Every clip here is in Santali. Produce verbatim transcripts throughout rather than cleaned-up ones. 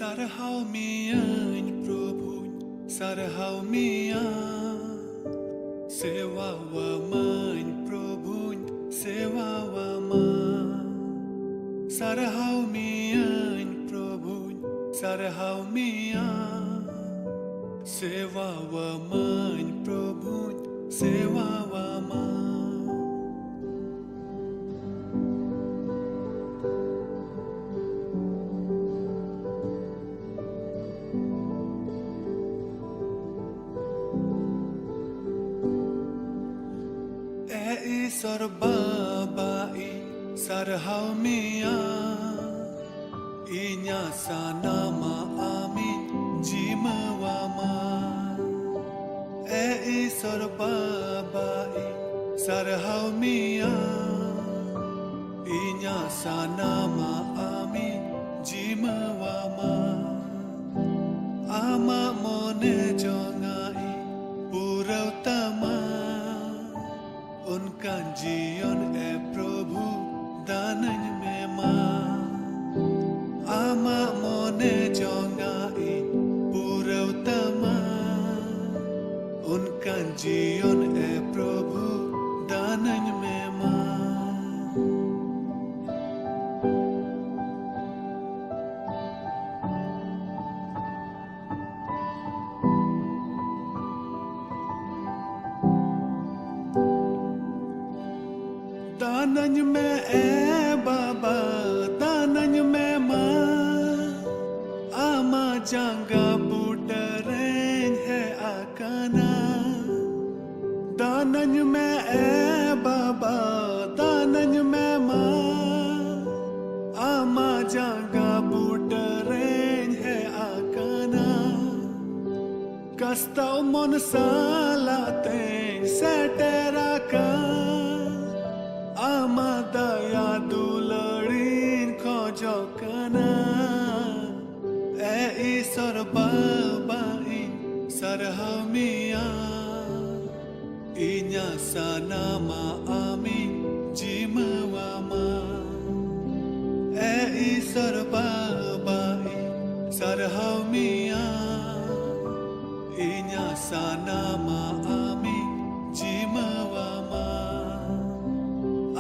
ᱥᱟᱨᱦᱟᱣ ᱢᱤᱭᱟᱹᱧ ᱯᱨᱚᱵᱷᱩᱧ, ᱥᱟᱨᱦᱟᱣ ᱢᱤᱭᱟ᱾ ᱥᱮᱣᱟᱣᱟᱢᱟᱹᱧ ᱯᱨᱚᱵᱷᱩᱧ, ᱥᱮᱣᱟᱣᱟᱢᱟ᱾ ᱥᱟᱨᱦᱟᱣ ᱢᱤᱭᱟᱹᱧ ᱯᱨᱚᱵᱷᱩᱧ, ᱥᱟᱨᱦᱟᱣ ᱢᱤᱭᱟ᱾ ᱥᱮᱣᱟᱣᱟᱢᱟᱹᱧ ᱯᱨᱚᱵᱷᱩᱧ, ᱥᱮᱣᱟᱣᱟᱢᱟ᱾ ᱮ ᱤᱥᱚᱨ ᱵᱟᱵᱟ, ᱤᱧ ᱥᱟᱨᱦᱟᱣ ᱢᱮᱭᱟ, ᱤᱧᱟᱹᱜ ᱥᱟᱱᱟᱢᱟᱜ ᱟᱢᱤᱧ ᱡᱤᱢᱟᱹᱣᱟᱢᱟ᱾ ᱮ ᱤᱥᱚᱨ ᱵᱟᱵᱟ, ᱤᱧ ᱥᱟᱨᱦᱟᱣ ᱢᱮᱭᱟ, ᱤᱧᱟᱹᱜ ᱥᱟᱱᱟᱢᱟᱜ ᱟᱢᱤᱧ ᱡᱤᱢᱟᱹᱣᱟᱢᱟ᱾ ᱟᱢᱟᱜ ᱢᱚᱱᱮ ᱡᱚᱝᱟᱜ ᱤᱧ ᱯᱩᱨᱟᱹᱣ ᱛᱟᱢᱟ, ᱚᱱᱠᱟᱱ ᱡᱤᱭᱚᱱ ᱮ ᱯᱨᱚᱵᱷᱩ ᱫᱟᱱᱟᱹᱧ ᱢᱮ ᱢᱟ᱾ ᱟᱢᱟᱜ ᱢᱚᱱᱮ ᱡᱚᱝᱟᱜ ᱤᱧ ᱯᱩᱨᱟᱹᱣ ᱛᱟᱢᱟ, ᱚᱱᱠᱟᱱ ᱡᱤᱭᱚᱱ ᱮ ᱯᱨᱚᱵᱷᱩ ᱫᱟᱱᱟᱹᱧ ᱢᱮ ᱢᱟ᱾ ᱫᱟᱱᱟᱹᱧ ᱢᱮ ᱮ ᱵᱟᱵᱟ, ᱫᱟᱱᱟᱹᱧ ᱢᱮ ᱢᱟ, ᱟᱢᱟᱜ ᱡᱟᱸᱜᱟ ᱵᱩᱴᱟᱹ ᱨᱮᱧ ᱦᱮᱡ ᱟᱠᱟᱱᱟ᱾ ᱫᱟᱱᱟᱹᱧ ᱢᱮ ᱮ ᱵᱟᱵᱟ, ᱫᱟᱱᱟᱹᱧ ᱢᱮ ᱢᱟ, ᱟᱢᱟᱜ ᱡᱟᱸᱜᱟ ᱵᱩᱴᱟᱹ ᱨᱮᱧ ᱦᱮᱡ ᱟᱠᱟᱱᱟ᱾ ᱠᱟᱥᱛᱟᱣ ᱢᱚᱱ ᱥᱟᱞᱟᱜ ᱛᱮᱧ ᱥᱮᱴᱮᱨ ᱟᱠᱟᱱ, ᱟᱢᱟᱜ ᱫᱟᱭᱟ ᱫᱩᱞᱟᱹᱲᱤᱧ ᱠᱷᱚᱡᱚᱜ ᱠᱟᱱᱟ᱾ ᱮ ᱤᱥᱚᱨ ᱵᱟᱵᱟ, ᱤᱧ ᱥᱟᱨᱦᱟᱣ ᱢᱮᱭᱟ, ᱤᱧᱟᱹᱜ ᱥᱟᱱᱟᱢᱟᱜ ᱟᱢᱤᱧ ᱡᱤᱢᱟᱹᱣᱟᱢᱟ᱾ ᱮ ᱤᱥᱚᱨ ᱵᱟᱵᱟ, ᱤᱧ ᱥᱟᱨᱦᱟᱣ ᱢᱮᱭᱟ, ᱤᱧᱟᱹᱜ ᱥᱟᱱᱟᱢᱟᱜ ᱟᱢᱤᱧ ᱡᱤᱢᱟᱹᱣᱟᱢᱟ᱾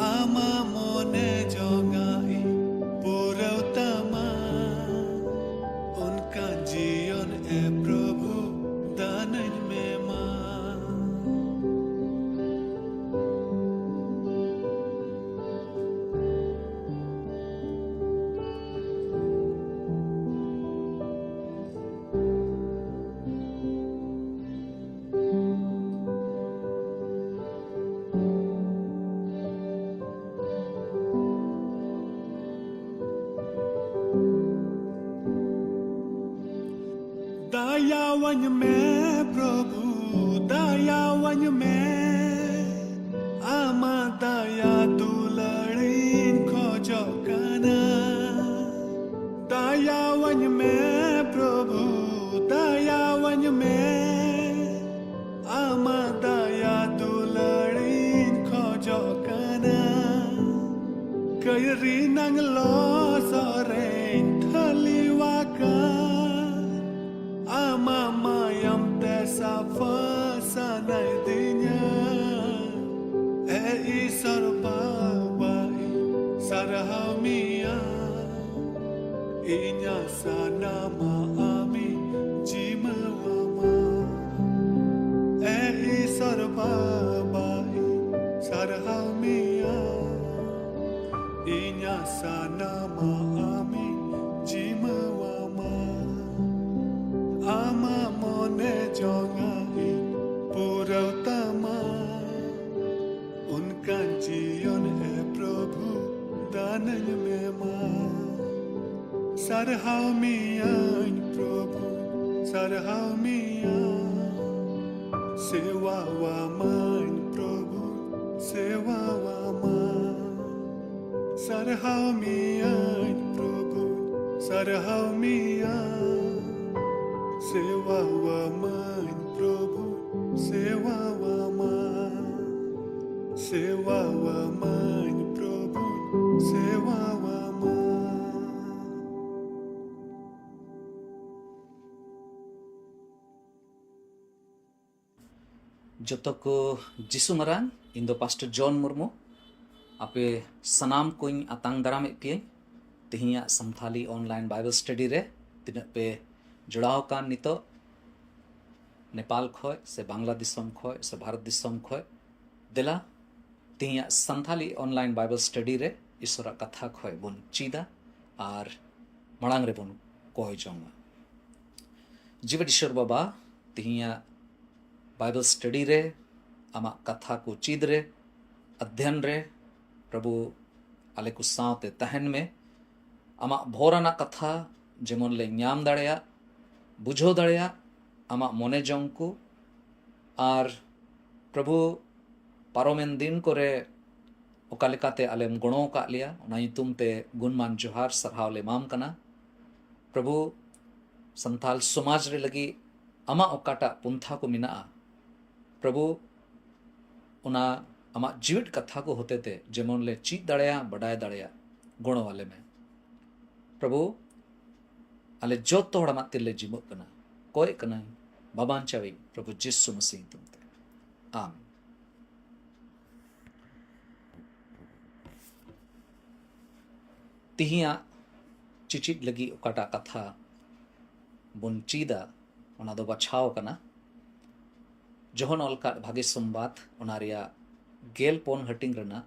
ᱟᱢᱟᱜ ᱢᱚᱱᱮ ᱡᱚᱝᱟᱜ ᱤᱧ ᱯᱩᱨᱟᱹᱣ ᱛᱟᱢᱟ᱾ ᱚᱱᱠᱟᱱ ᱡᱤᱭᱚᱱ ᱮ ᱯᱨᱚᱵᱷᱩ ᱫᱟᱱᱟᱹᱧ ᱢᱮ ᱢᱟ᱾ ᱫᱟᱭᱟᱣᱟᱹᱧ ᱢᱮ ᱯᱨᱚᱵᱷᱩ, ᱫᱟᱭᱟᱣᱟᱹᱧ ᱢᱮ, ᱟᱢᱟᱜ ᱫᱟᱭᱟ ᱫᱩᱞᱟᱹᱲᱤᱧ ᱠᱷᱚᱡᱚᱜ ᱠᱟᱱᱟ᱾ ᱫᱟᱭᱟᱣᱟᱹᱧ ᱢᱮ ᱯᱨᱚᱵᱷᱩ, ᱫᱟᱭᱟᱣᱟᱹᱧ ᱢᱮ, ᱟᱢᱟᱜ ᱫᱟᱭᱟ ᱫᱩᱞᱟᱹᱲᱤᱧ ᱠᱷᱚᱡᱚᱜ ᱠᱟᱱᱟ᱾ ᱠᱟᱹᱭᱨᱤ ᱱᱟᱝ ᱞᱚᱥᱚᱫ ᱨᱮᱧ ᱴᱷᱟᱹᱞᱤᱣᱟᱠᱟᱱ, ᱟᱢᱟᱜ ᱢᱟᱭᱟᱢ ᱛᱮ ᱥᱟᱯᱷᱟ ᱥᱟᱱᱟᱭ ᱫᱤᱧᱟ᱾ ᱮ ᱤᱥᱚᱨ ᱵᱟᱵᱟ, ᱤᱧ ᱥᱟᱨᱦᱟᱣ ᱢᱮᱭᱟ᱾ ᱤᱧᱟᱹᱜ ᱥᱟᱱᱟᱢᱟᱜ ᱟᱢᱤᱧ ᱡᱤᱢᱟᱹᱣᱟᱢᱟ᱾ ᱮ ᱤᱥᱚᱨ ᱵᱟᱵᱟ, ᱤᱧ ᱥᱟᱨᱦᱟᱣ ᱢᱮᱭᱟ᱾ ᱤᱧᱟᱹᱜ ᱥᱟᱱᱟᱢᱟᱜ ᱟᱢᱤᱧ ᱡᱤᱢᱟᱹᱣᱟᱢᱟ᱾ ᱟᱢᱟᱜ ᱢᱚᱱᱮ ᱡᱚᱝᱟᱜ ᱤᱧ ᱯᱩᱨᱟᱹᱣ ᱛᱟᱢᱟ᱾ ᱚᱱᱠᱟᱱ ᱡᱤᱭᱚᱱ ᱮ ᱯᱨᱚᱵᱷᱩ ᱫᱟᱱᱟᱹᱧ ᱢᱮ ᱢᱟ᱾ ᱥᱟᱨᱦᱟᱣ ᱢᱮᱭᱟᱹᱧ ᱯᱨᱚᱵᱷᱩ, ᱥᱟᱨᱦᱟᱣ ᱢᱮᱭᱟ᱾ ᱥᱮᱣᱟᱣᱟᱢᱟᱹᱧ ᱯᱨᱚᱵᱷᱩ, ᱥᱮᱣᱟᱣᱟᱢᱟ᱾ ᱥᱟᱨᱦᱟᱣ ᱢᱮᱭᱟᱹᱧ ᱯᱨᱚᱵᱷᱩ, ᱥᱟᱨᱦᱟᱣ ᱢᱮᱭᱟ᱾ ᱥᱮᱣᱟᱣᱟᱢᱟᱹᱧ ᱯᱨᱚᱵᱷᱩ, ᱥᱮᱣᱟᱣᱟᱢᱟ᱾ ᱥᱮᱣᱟᱣᱟᱢᱟᱹᱧ ᱯᱨᱚᱵᱷᱩ, ᱥᱮᱣᱟᱣᱟᱢᱟ᱾ ᱡᱚᱛᱚ ᱠᱚ ᱡᱤᱥᱩ ᱢᱟᱨᱟᱝ᱾ ᱤᱧ ᱫᱚ ᱯᱟᱥᱴᱚᱨ ᱡᱚᱱ ᱢᱩᱨᱢᱩ᱾ ᱟᱯᱮ ᱥᱟᱱᱟᱢ ᱠᱚᱧ ᱟᱛᱟᱝ ᱫᱟᱨᱟᱢᱮᱫ ᱯᱮᱭᱟᱹᱧ ᱛᱮᱦᱮᱧᱟᱜ ᱥᱟᱱᱛᱷᱟᱞᱤ online Bible study ᱨᱮ᱾ ᱛᱤᱱᱟᱹᱜ ᱯᱮ ᱡᱚᱲᱟᱣ ᱟᱠᱟᱱ ᱱᱤᱛᱚᱜ ᱱᱮᱯᱟᱞ ᱠᱷᱚᱡ ᱥᱮ ᱵᱟᱝᱞᱟ ᱫᱤᱥᱚᱢ ᱠᱷᱚᱡ ᱥᱮ ᱵᱷᱟᱨᱚᱛ ᱫᱤᱥᱚᱢ ᱠᱷᱚᱡ, ᱫᱮᱞᱟ ᱛᱮᱦᱮᱧᱟᱜ ᱥᱟᱱᱛᱷᱟᱞᱤ online Bible study ᱨᱮ ᱤᱥᱚᱨᱟᱜ ᱠᱟᱛᱷᱟ ᱠᱷᱚᱡ ᱵᱚᱱ ᱪᱮᱫᱟ ᱟᱨ ᱢᱟᱲᱟᱝ ᱨᱮᱵᱚᱱ ᱠᱚᱭ ᱡᱚᱝᱟ᱾ ᱡᱤᱣᱮᱫ ᱤᱥᱚᱨ ᱵᱟᱵᱟ, ᱛᱮᱦᱮᱧᱟᱜ Bible study ᱨᱮ, ᱟᱢᱟᱜ ᱠᱟᱛᱷᱟ ᱠᱚ ᱪᱮᱫ ᱨᱮ, ᱚᱫᱷᱭᱟᱱ ᱨᱮ, ᱯᱨᱚᱵᱷᱩ, ᱟᱞᱮ ᱠᱚ ᱥᱟᱶᱛᱮ ᱛᱟᱦᱮᱱ ᱢᱮ᱾ ᱟᱢᱟᱜ ᱵᱷᱚᱨ ᱟᱱᱟᱜ ᱠᱟᱛᱷᱟ ᱡᱮᱢᱚᱱ ᱞᱮ ᱧᱟᱢ ᱫᱟᱲᱮᱭᱟᱜ, ᱵᱩᱡᱷᱟᱹᱣ ᱫᱟᱲᱮᱭᱟᱜ, ᱟᱢᱟᱜ ᱢᱚᱱᱮ ᱡᱚᱝ ᱠᱚ᱾ ᱟᱨ ᱯᱨᱚᱵᱷᱩ, ᱯᱟᱨᱚᱢᱮᱱ ᱫᱤᱱ ᱠᱚᱨᱮ ᱚᱠᱟ ᱞᱮᱠᱟᱛᱮ ᱟᱞᱮᱢ ᱜᱚᱲᱚ ᱟᱠᱟᱫ ᱞᱮᱭᱟ, ᱚᱱᱟ ᱧᱩᱛᱩᱢ ᱛᱮ ᱜᱩᱱᱢᱟᱱ ᱡᱚᱦᱟᱨ ᱥᱟᱨᱦᱟᱣ ᱞᱮ ᱮᱢᱟᱢ ᱠᱟᱱᱟ᱾ ᱯᱨᱚᱵᱷᱩ, ᱥᱟᱱᱛᱟᱞ ᱥᱚᱢᱟᱡᱽ ᱨᱮ ᱞᱟᱹᱜᱤᱫ ᱟᱢᱟᱜ ᱚᱠᱟᱴᱟᱜ ᱯᱚᱱᱛᱷᱟ ᱠᱚ ᱢᱮᱱᱟᱜᱼᱟ, ᱯᱨᱚᱵᱷᱩ, ᱚᱱᱟ ᱟᱢᱟᱜ ᱡᱤᱣᱤᱫ ᱠᱟᱛᱷᱟ ᱠᱚ ᱦᱚᱛᱮᱛᱮ ᱡᱮᱢᱚᱱ ᱞᱮ ᱪᱮᱫ ᱫᱟᱲᱮᱭᱟᱜ, ᱵᱟᱰᱟᱭ ᱫᱟᱲᱮᱭᱟᱜ, ᱜᱚᱲᱚ ᱟᱞᱮ ᱢᱮ᱾ ᱯᱨᱚᱵᱷᱩ, ᱟᱞᱮ ᱡᱚᱛᱚ ᱦᱚᱲ ᱟᱢᱟᱜ ᱛᱤᱨᱮᱞᱮ ᱡᱤᱢᱟᱹᱜ ᱠᱟᱱᱟ, ᱠᱚᱭᱮᱜ ᱠᱟᱱᱟᱧ ᱵᱟᱵᱟᱧᱪᱟᱣᱤᱡ ᱯᱨᱚᱵᱷᱩ ᱡᱤᱥᱩ ᱢᱟᱥᱤ ᱧᱩᱛᱩᱢ ᱛᱮ, ᱟᱢᱮᱱ᱾ ᱛᱤᱦᱤᱧᱟᱜ ᱪᱤᱪᱤᱫ ᱞᱟᱹᱜᱤᱫ ᱚᱠᱟᱴᱟᱜ ᱠᱟᱛᱷᱟ ᱵᱚᱱ ᱪᱮᱫᱟ, ᱚᱱᱟ ᱫᱚ ᱵᱟᱪᱷᱟᱣ ᱟᱠᱟᱱᱟ ᱡᱚᱦᱚᱱ ᱚᱞ ᱠᱟᱫ ᱵᱷᱟᱜᱮ ᱥᱚᱢᱵᱟᱫ, ᱚᱱᱟ ᱨᱮᱭᱟᱜ ᱜᱮᱞ ᱯᱩᱱ ᱦᱟᱹᱴᱤᱧ ᱨᱮᱱᱟᱜ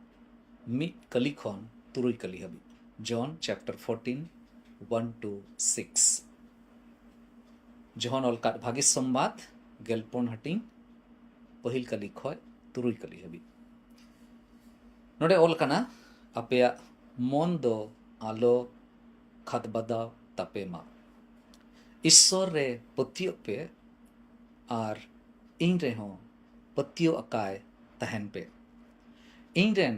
ᱢᱤᱫ ᱠᱟᱹᱞᱤ ᱠᱷᱚᱱ ᱛᱩᱨᱩᱭ ᱠᱟᱹᱞᱤ ᱦᱟᱹᱵᱤᱡ᱾ John chapter fourteen, one to six᱾ ᱡᱚᱦᱚᱱ ᱚᱞ ᱠᱟᱫ ᱵᱷᱟᱜᱮ ᱥᱚᱢᱵᱟᱫ, ᱜᱮᱞ ᱯᱩᱱ ᱦᱟᱹᱴᱤᱧ, ᱯᱟᱹᱦᱤᱞ ᱠᱟᱹᱞᱤ ᱠᱷᱚᱡ ᱛᱩᱨᱩᱭ ᱠᱟᱹᱞᱤ ᱦᱟᱹᱵᱤᱡ᱾ ᱱᱚᱰᱮ ᱚᱞ ᱠᱟᱱᱟ, ᱟᱯᱮᱭᱟᱜ ᱢᱚᱱ ᱫᱚ ᱟᱞᱚ ᱠᱷᱟᱫᱽᱵᱟᱫᱟᱣ ᱛᱟᱯᱮ ᱢᱟ᱾ ᱤᱥᱥᱚᱨ ᱨᱮ ᱯᱟᱹᱛᱭᱟᱹᱜ ᱯᱮ ᱟᱨ ᱤᱧ ᱨᱮᱦᱚᱸ ᱯᱟᱹᱛᱭᱟᱹᱣ ᱟᱠᱟᱭ ᱛᱟᱦᱮᱱ ᱯᱮ᱾ ᱤᱧ ᱨᱮᱱ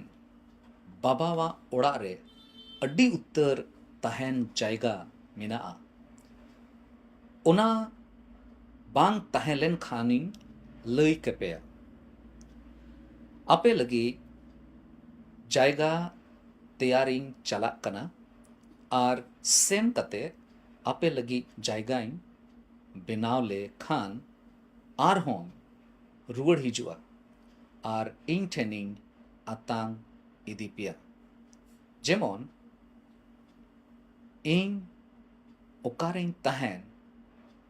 ᱵᱟᱵᱟᱣᱟᱜ ᱚᱲᱟᱜ ᱨᱮ ᱟᱹᱰᱤ ᱩᱛᱟᱹᱨ ᱛᱟᱦᱮᱱ ᱡᱟᱭᱜᱟ ᱢᱮᱱᱟᱜᱼᱟ᱾ ᱚᱱᱟ ᱵᱟᱝ ᱛᱟᱦᱮᱸ ᱞᱮᱱ ᱠᱷᱟᱱᱤᱧ ᱞᱟᱹᱭ ᱠᱮᱯᱮᱭᱟ᱾ ᱟᱯᱮ ᱞᱟᱹᱜᱤᱫ ᱡᱟᱭᱜᱟ ᱛᱮᱭᱟᱨᱤᱧ ᱪᱟᱞᱟᱜ ᱠᱟᱱᱟ, ᱟᱨ ᱥᱮᱱ ᱠᱟᱛᱮ ᱟᱯᱮ ᱞᱟᱹᱜᱤᱫ ᱡᱟᱭᱜᱟᱧ ᱵᱮᱱᱟᱣ ᱞᱮ ᱠᱷᱟᱱ ᱟᱨᱦᱚᱸ ᱨᱩᱣᱟᱹᱲ ᱦᱤᱡᱩᱜᱼᱟ ᱟᱨ ᱤᱧ ᱴᱷᱮᱱᱤᱧ ᱟᱛᱟᱝ ᱤᱫᱤ ᱯᱮᱭᱟ᱾ ᱡᱮᱢᱚᱱ ᱤᱧ ᱚᱠᱟᱨᱮᱧ ᱛᱟᱦᱮᱱ,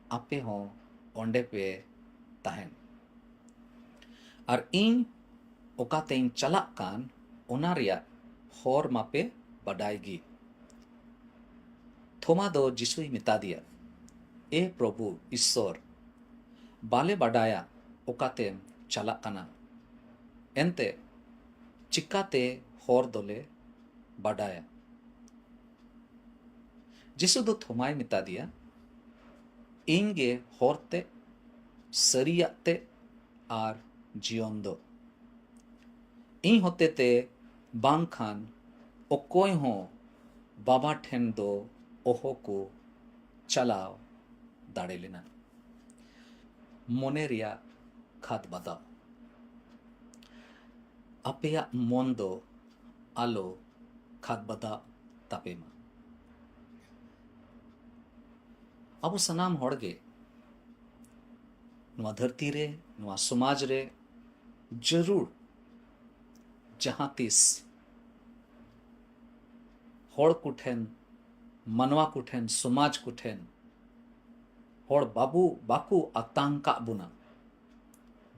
ᱟᱯᱮ ᱦᱚᱸ ᱚᱸᱰᱮ ᱯᱮ ᱛᱟᱦᱮᱱ᱾ ᱟᱨ ᱤᱧ ᱚᱠᱟᱛᱮᱧ ᱪᱟᱞᱟᱜ ᱠᱟᱱ, ᱚᱱᱟ ᱨᱮᱭᱟᱜ ᱦᱚᱨ ᱢᱟᱯᱮ ᱵᱟᱰᱟᱭ ᱜᱮ᱾ ᱛᱷᱚᱢᱟ ᱫᱚ ᱡᱤᱥᱩᱭ ᱢᱮᱛᱟ ᱫᱮᱭᱟ, ᱮ ᱯᱨᱚᱵᱷᱩ ᱤᱥᱥᱚᱨ, ᱵᱟᱞᱮ ᱵᱟᱰᱟᱭᱟ ᱚᱠᱟᱛᱮᱢ ᱪᱟᱞᱟᱜ ᱠᱟᱱᱟ, ᱮᱱᱛᱮ ᱪᱤᱠᱟᱛᱮ ᱦᱚᱨ ᱫᱚᱞᱮ ᱵᱟᱰᱟᱭᱟ? ᱡᱤᱥᱩ ᱫᱚ ᱛᱷᱚᱢᱟᱭ ᱢᱮᱛᱟ ᱫᱮᱭᱟ, ᱤᱧ ᱜᱮ ᱦᱚᱨ ᱛᱮ, ᱥᱟᱹᱨᱤᱭᱟᱜ ᱛᱮ ᱟᱨ ᱡᱤᱭᱚᱱ ᱫᱚ᱾ ᱤᱧ ᱦᱚᱛᱮᱛᱮ ᱵᱟᱝᱠᱷᱟᱱ ᱚᱠᱚᱭ ᱦᱚᱸ ᱵᱟᱵᱟ ᱴᱷᱮᱱ ᱫᱚ ᱚᱦᱚ ᱠᱚ ᱪᱟᱞᱟᱣ ᱫᱟᱲᱮ ᱞᱮᱱᱟ᱾ ᱢᱚᱱᱮ ᱨᱮᱭᱟᱜ ᱠᱷᱟᱫᱽ ᱵᱟᱫᱟᱣ᱾ ᱟᱯᱮᱭᱟᱜ ᱢᱚᱱ ᱫᱚ ᱟᱞᱚ ᱠᱷᱟᱫᱽ ᱵᱟᱫᱟᱣ ᱛᱟᱯᱮ ᱢᱟ᱾ ᱟᱵᱚ ᱥᱟᱱᱟᱢ ᱦᱚᱲ ᱜᱮ ᱱᱚᱣᱟ ᱫᱷᱟᱹᱨᱛᱤ ᱨᱮ, ᱱᱚᱣᱟ ᱥᱚᱢᱟᱡᱽ ᱨᱮ ᱡᱟᱹᱨᱩᱲ ᱡᱟᱦᱟᱸ ᱛᱤᱥ ᱦᱚᱲ ᱠᱚᱴᱷᱮᱱ, ᱢᱟᱱᱣᱟ ᱠᱚᱴᱷᱮᱱ, ᱥᱚᱢᱟᱡᱽ ᱠᱚᱴᱷᱮᱱ ᱦᱚᱲ ᱵᱟᱵᱚ, ᱵᱟᱠᱚ ᱟᱛᱟᱝ ᱠᱟᱜ ᱵᱚᱱᱟ,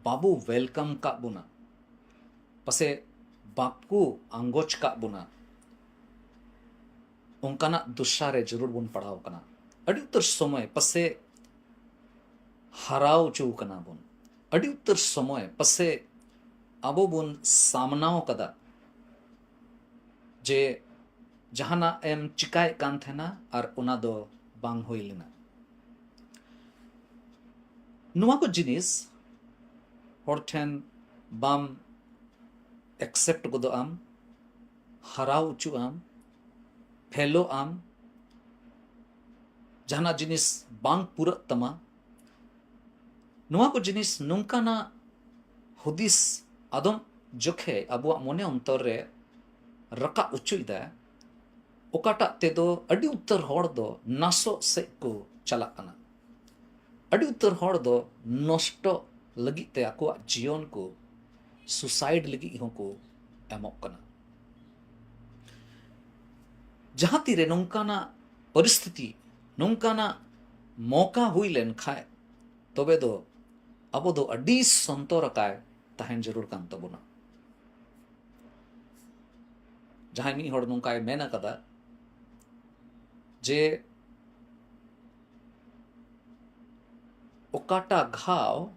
ᱵᱟᱵᱚ welcome ᱠᱟᱜ ᱵᱚᱱᱟ, ᱯᱟᱥᱮ ᱵᱟᱠᱚ ᱟᱸᱜᱚᱪ ᱠᱟᱜ ᱵᱚᱱᱟ, ᱚᱱᱠᱟᱱᱟᱜ ᱫᱚᱥᱟ ᱨᱮ ᱡᱟᱹᱨᱩᱲ ᱵᱚᱱ ᱯᱟᱲᱟᱣ ᱠᱟᱱᱟ᱾ ᱟᱹᱰᱤ ᱩᱛᱟᱹᱨ ᱥᱚᱢᱚᱭ ᱯᱟᱥᱮ ᱦᱟᱨᱟᱣ ᱦᱚᱪᱚ ᱠᱟᱱᱟ ᱵᱚᱱ᱾ ᱟᱹᱰᱤ ᱩᱛᱟᱹᱨ ᱥᱚᱢᱚᱭ ᱯᱟᱥᱮ ᱟᱵᱚ ᱵᱚᱱ ᱥᱟᱢᱱᱟᱣ ᱠᱟᱫᱟ ᱡᱮ ᱡᱟᱦᱟᱱᱟᱜ ᱮᱢ ᱪᱤᱠᱟᱭᱮᱫ ᱠᱟᱱ ᱛᱟᱦᱮᱱᱟ ᱟᱨ ᱚᱱᱟ ᱫᱚ ᱵᱟᱝ ᱦᱩᱭ ᱞᱮᱱᱟ᱾ ᱱᱚᱣᱟ ᱠᱚ ᱡᱤᱱᱤᱥ ᱦᱚᱲ ᱴᱷᱮᱱ ᱵᱟᱢ accept ᱜᱚᱫᱚᱜ ᱟᱢ, ᱦᱟᱨᱟᱣ ᱦᱚᱪᱚᱜ ᱟᱢ, ᱯᱷᱮᱞᱚᱜ ᱟᱢ, ᱡᱟᱦᱟᱱᱟᱜ ᱡᱤᱱᱤᱥ ᱵᱟᱝ ᱯᱩᱨᱟᱹᱜ ᱛᱟᱢᱟ᱾ ᱱᱚᱣᱟ ᱠᱚ ᱡᱤᱱᱤᱥ ᱱᱚᱝᱠᱟᱱᱟᱜ ᱦᱩᱫᱤᱥ ᱟᱫᱚᱢ ᱡᱚᱠᱷᱮᱡ ᱟᱵᱚᱣᱟᱜ ᱢᱚᱱᱮ ᱚᱱᱛᱚᱨ ᱨᱮ ᱨᱟᱠᱟᱵ ᱦᱚᱪᱚᱭᱮᱫᱟ, ᱚᱠᱟᱴᱟᱜ ᱛᱮᱫᱚ ᱟᱹᱰᱤ ᱩᱛᱟᱹᱨ ᱦᱚᱲ ᱫᱚ ᱱᱟᱥᱚᱜ ᱥᱮᱫ ᱠᱚ ᱪᱟᱞᱟᱜ ᱠᱟᱱᱟ᱾ ᱟᱹᱰᱤ ᱩᱛᱟᱹᱨ ᱦᱚᱲ ᱫᱚ ᱱᱚᱥᱴᱚᱜ ᱞᱟᱹᱜᱤᱫ ᱛᱮ ᱟᱠᱚᱣᱟᱜ ᱡᱤᱭᱚᱱ ᱠᱚ ᱥᱩᱥᱟᱭᱤᱰ ᱞᱟᱹᱜᱤᱫ ᱦᱚᱸᱠᱚ ᱮᱢᱚᱜ ᱠᱟᱱᱟ᱾ ᱡᱟᱦᱟᱸ ᱛᱤᱨᱮ ᱱᱚᱝᱠᱟᱱᱟᱜ ᱯᱚᱨᱤᱥᱛᱷᱤᱛᱤ, ᱱᱚᱝᱠᱟᱱᱟᱜ ᱢᱚᱠᱟ ᱦᱩᱭ ᱞᱮᱱ ᱠᱷᱟᱡ, ᱛᱚᱵᱮ ᱫᱚ ᱟᱵᱚ ᱫᱚ ᱟᱹᱰᱤ ᱥᱚᱱᱛᱚᱨ ᱟᱠᱟᱭ ᱛᱟᱦᱮᱱ ᱡᱟᱹᱨᱩᱲ ᱠᱟᱱ ᱛᱟᱵᱚᱱᱟ᱾ ᱡᱟᱦᱟᱸᱭ ᱢᱤᱫ ᱦᱚᱲ ᱱᱚᱝᱠᱟᱭ ᱢᱮᱱ ᱟᱠᱟᱫᱟ ᱡᱮ ᱚᱠᱟᱴᱟᱜ ᱜᱷᱟᱣ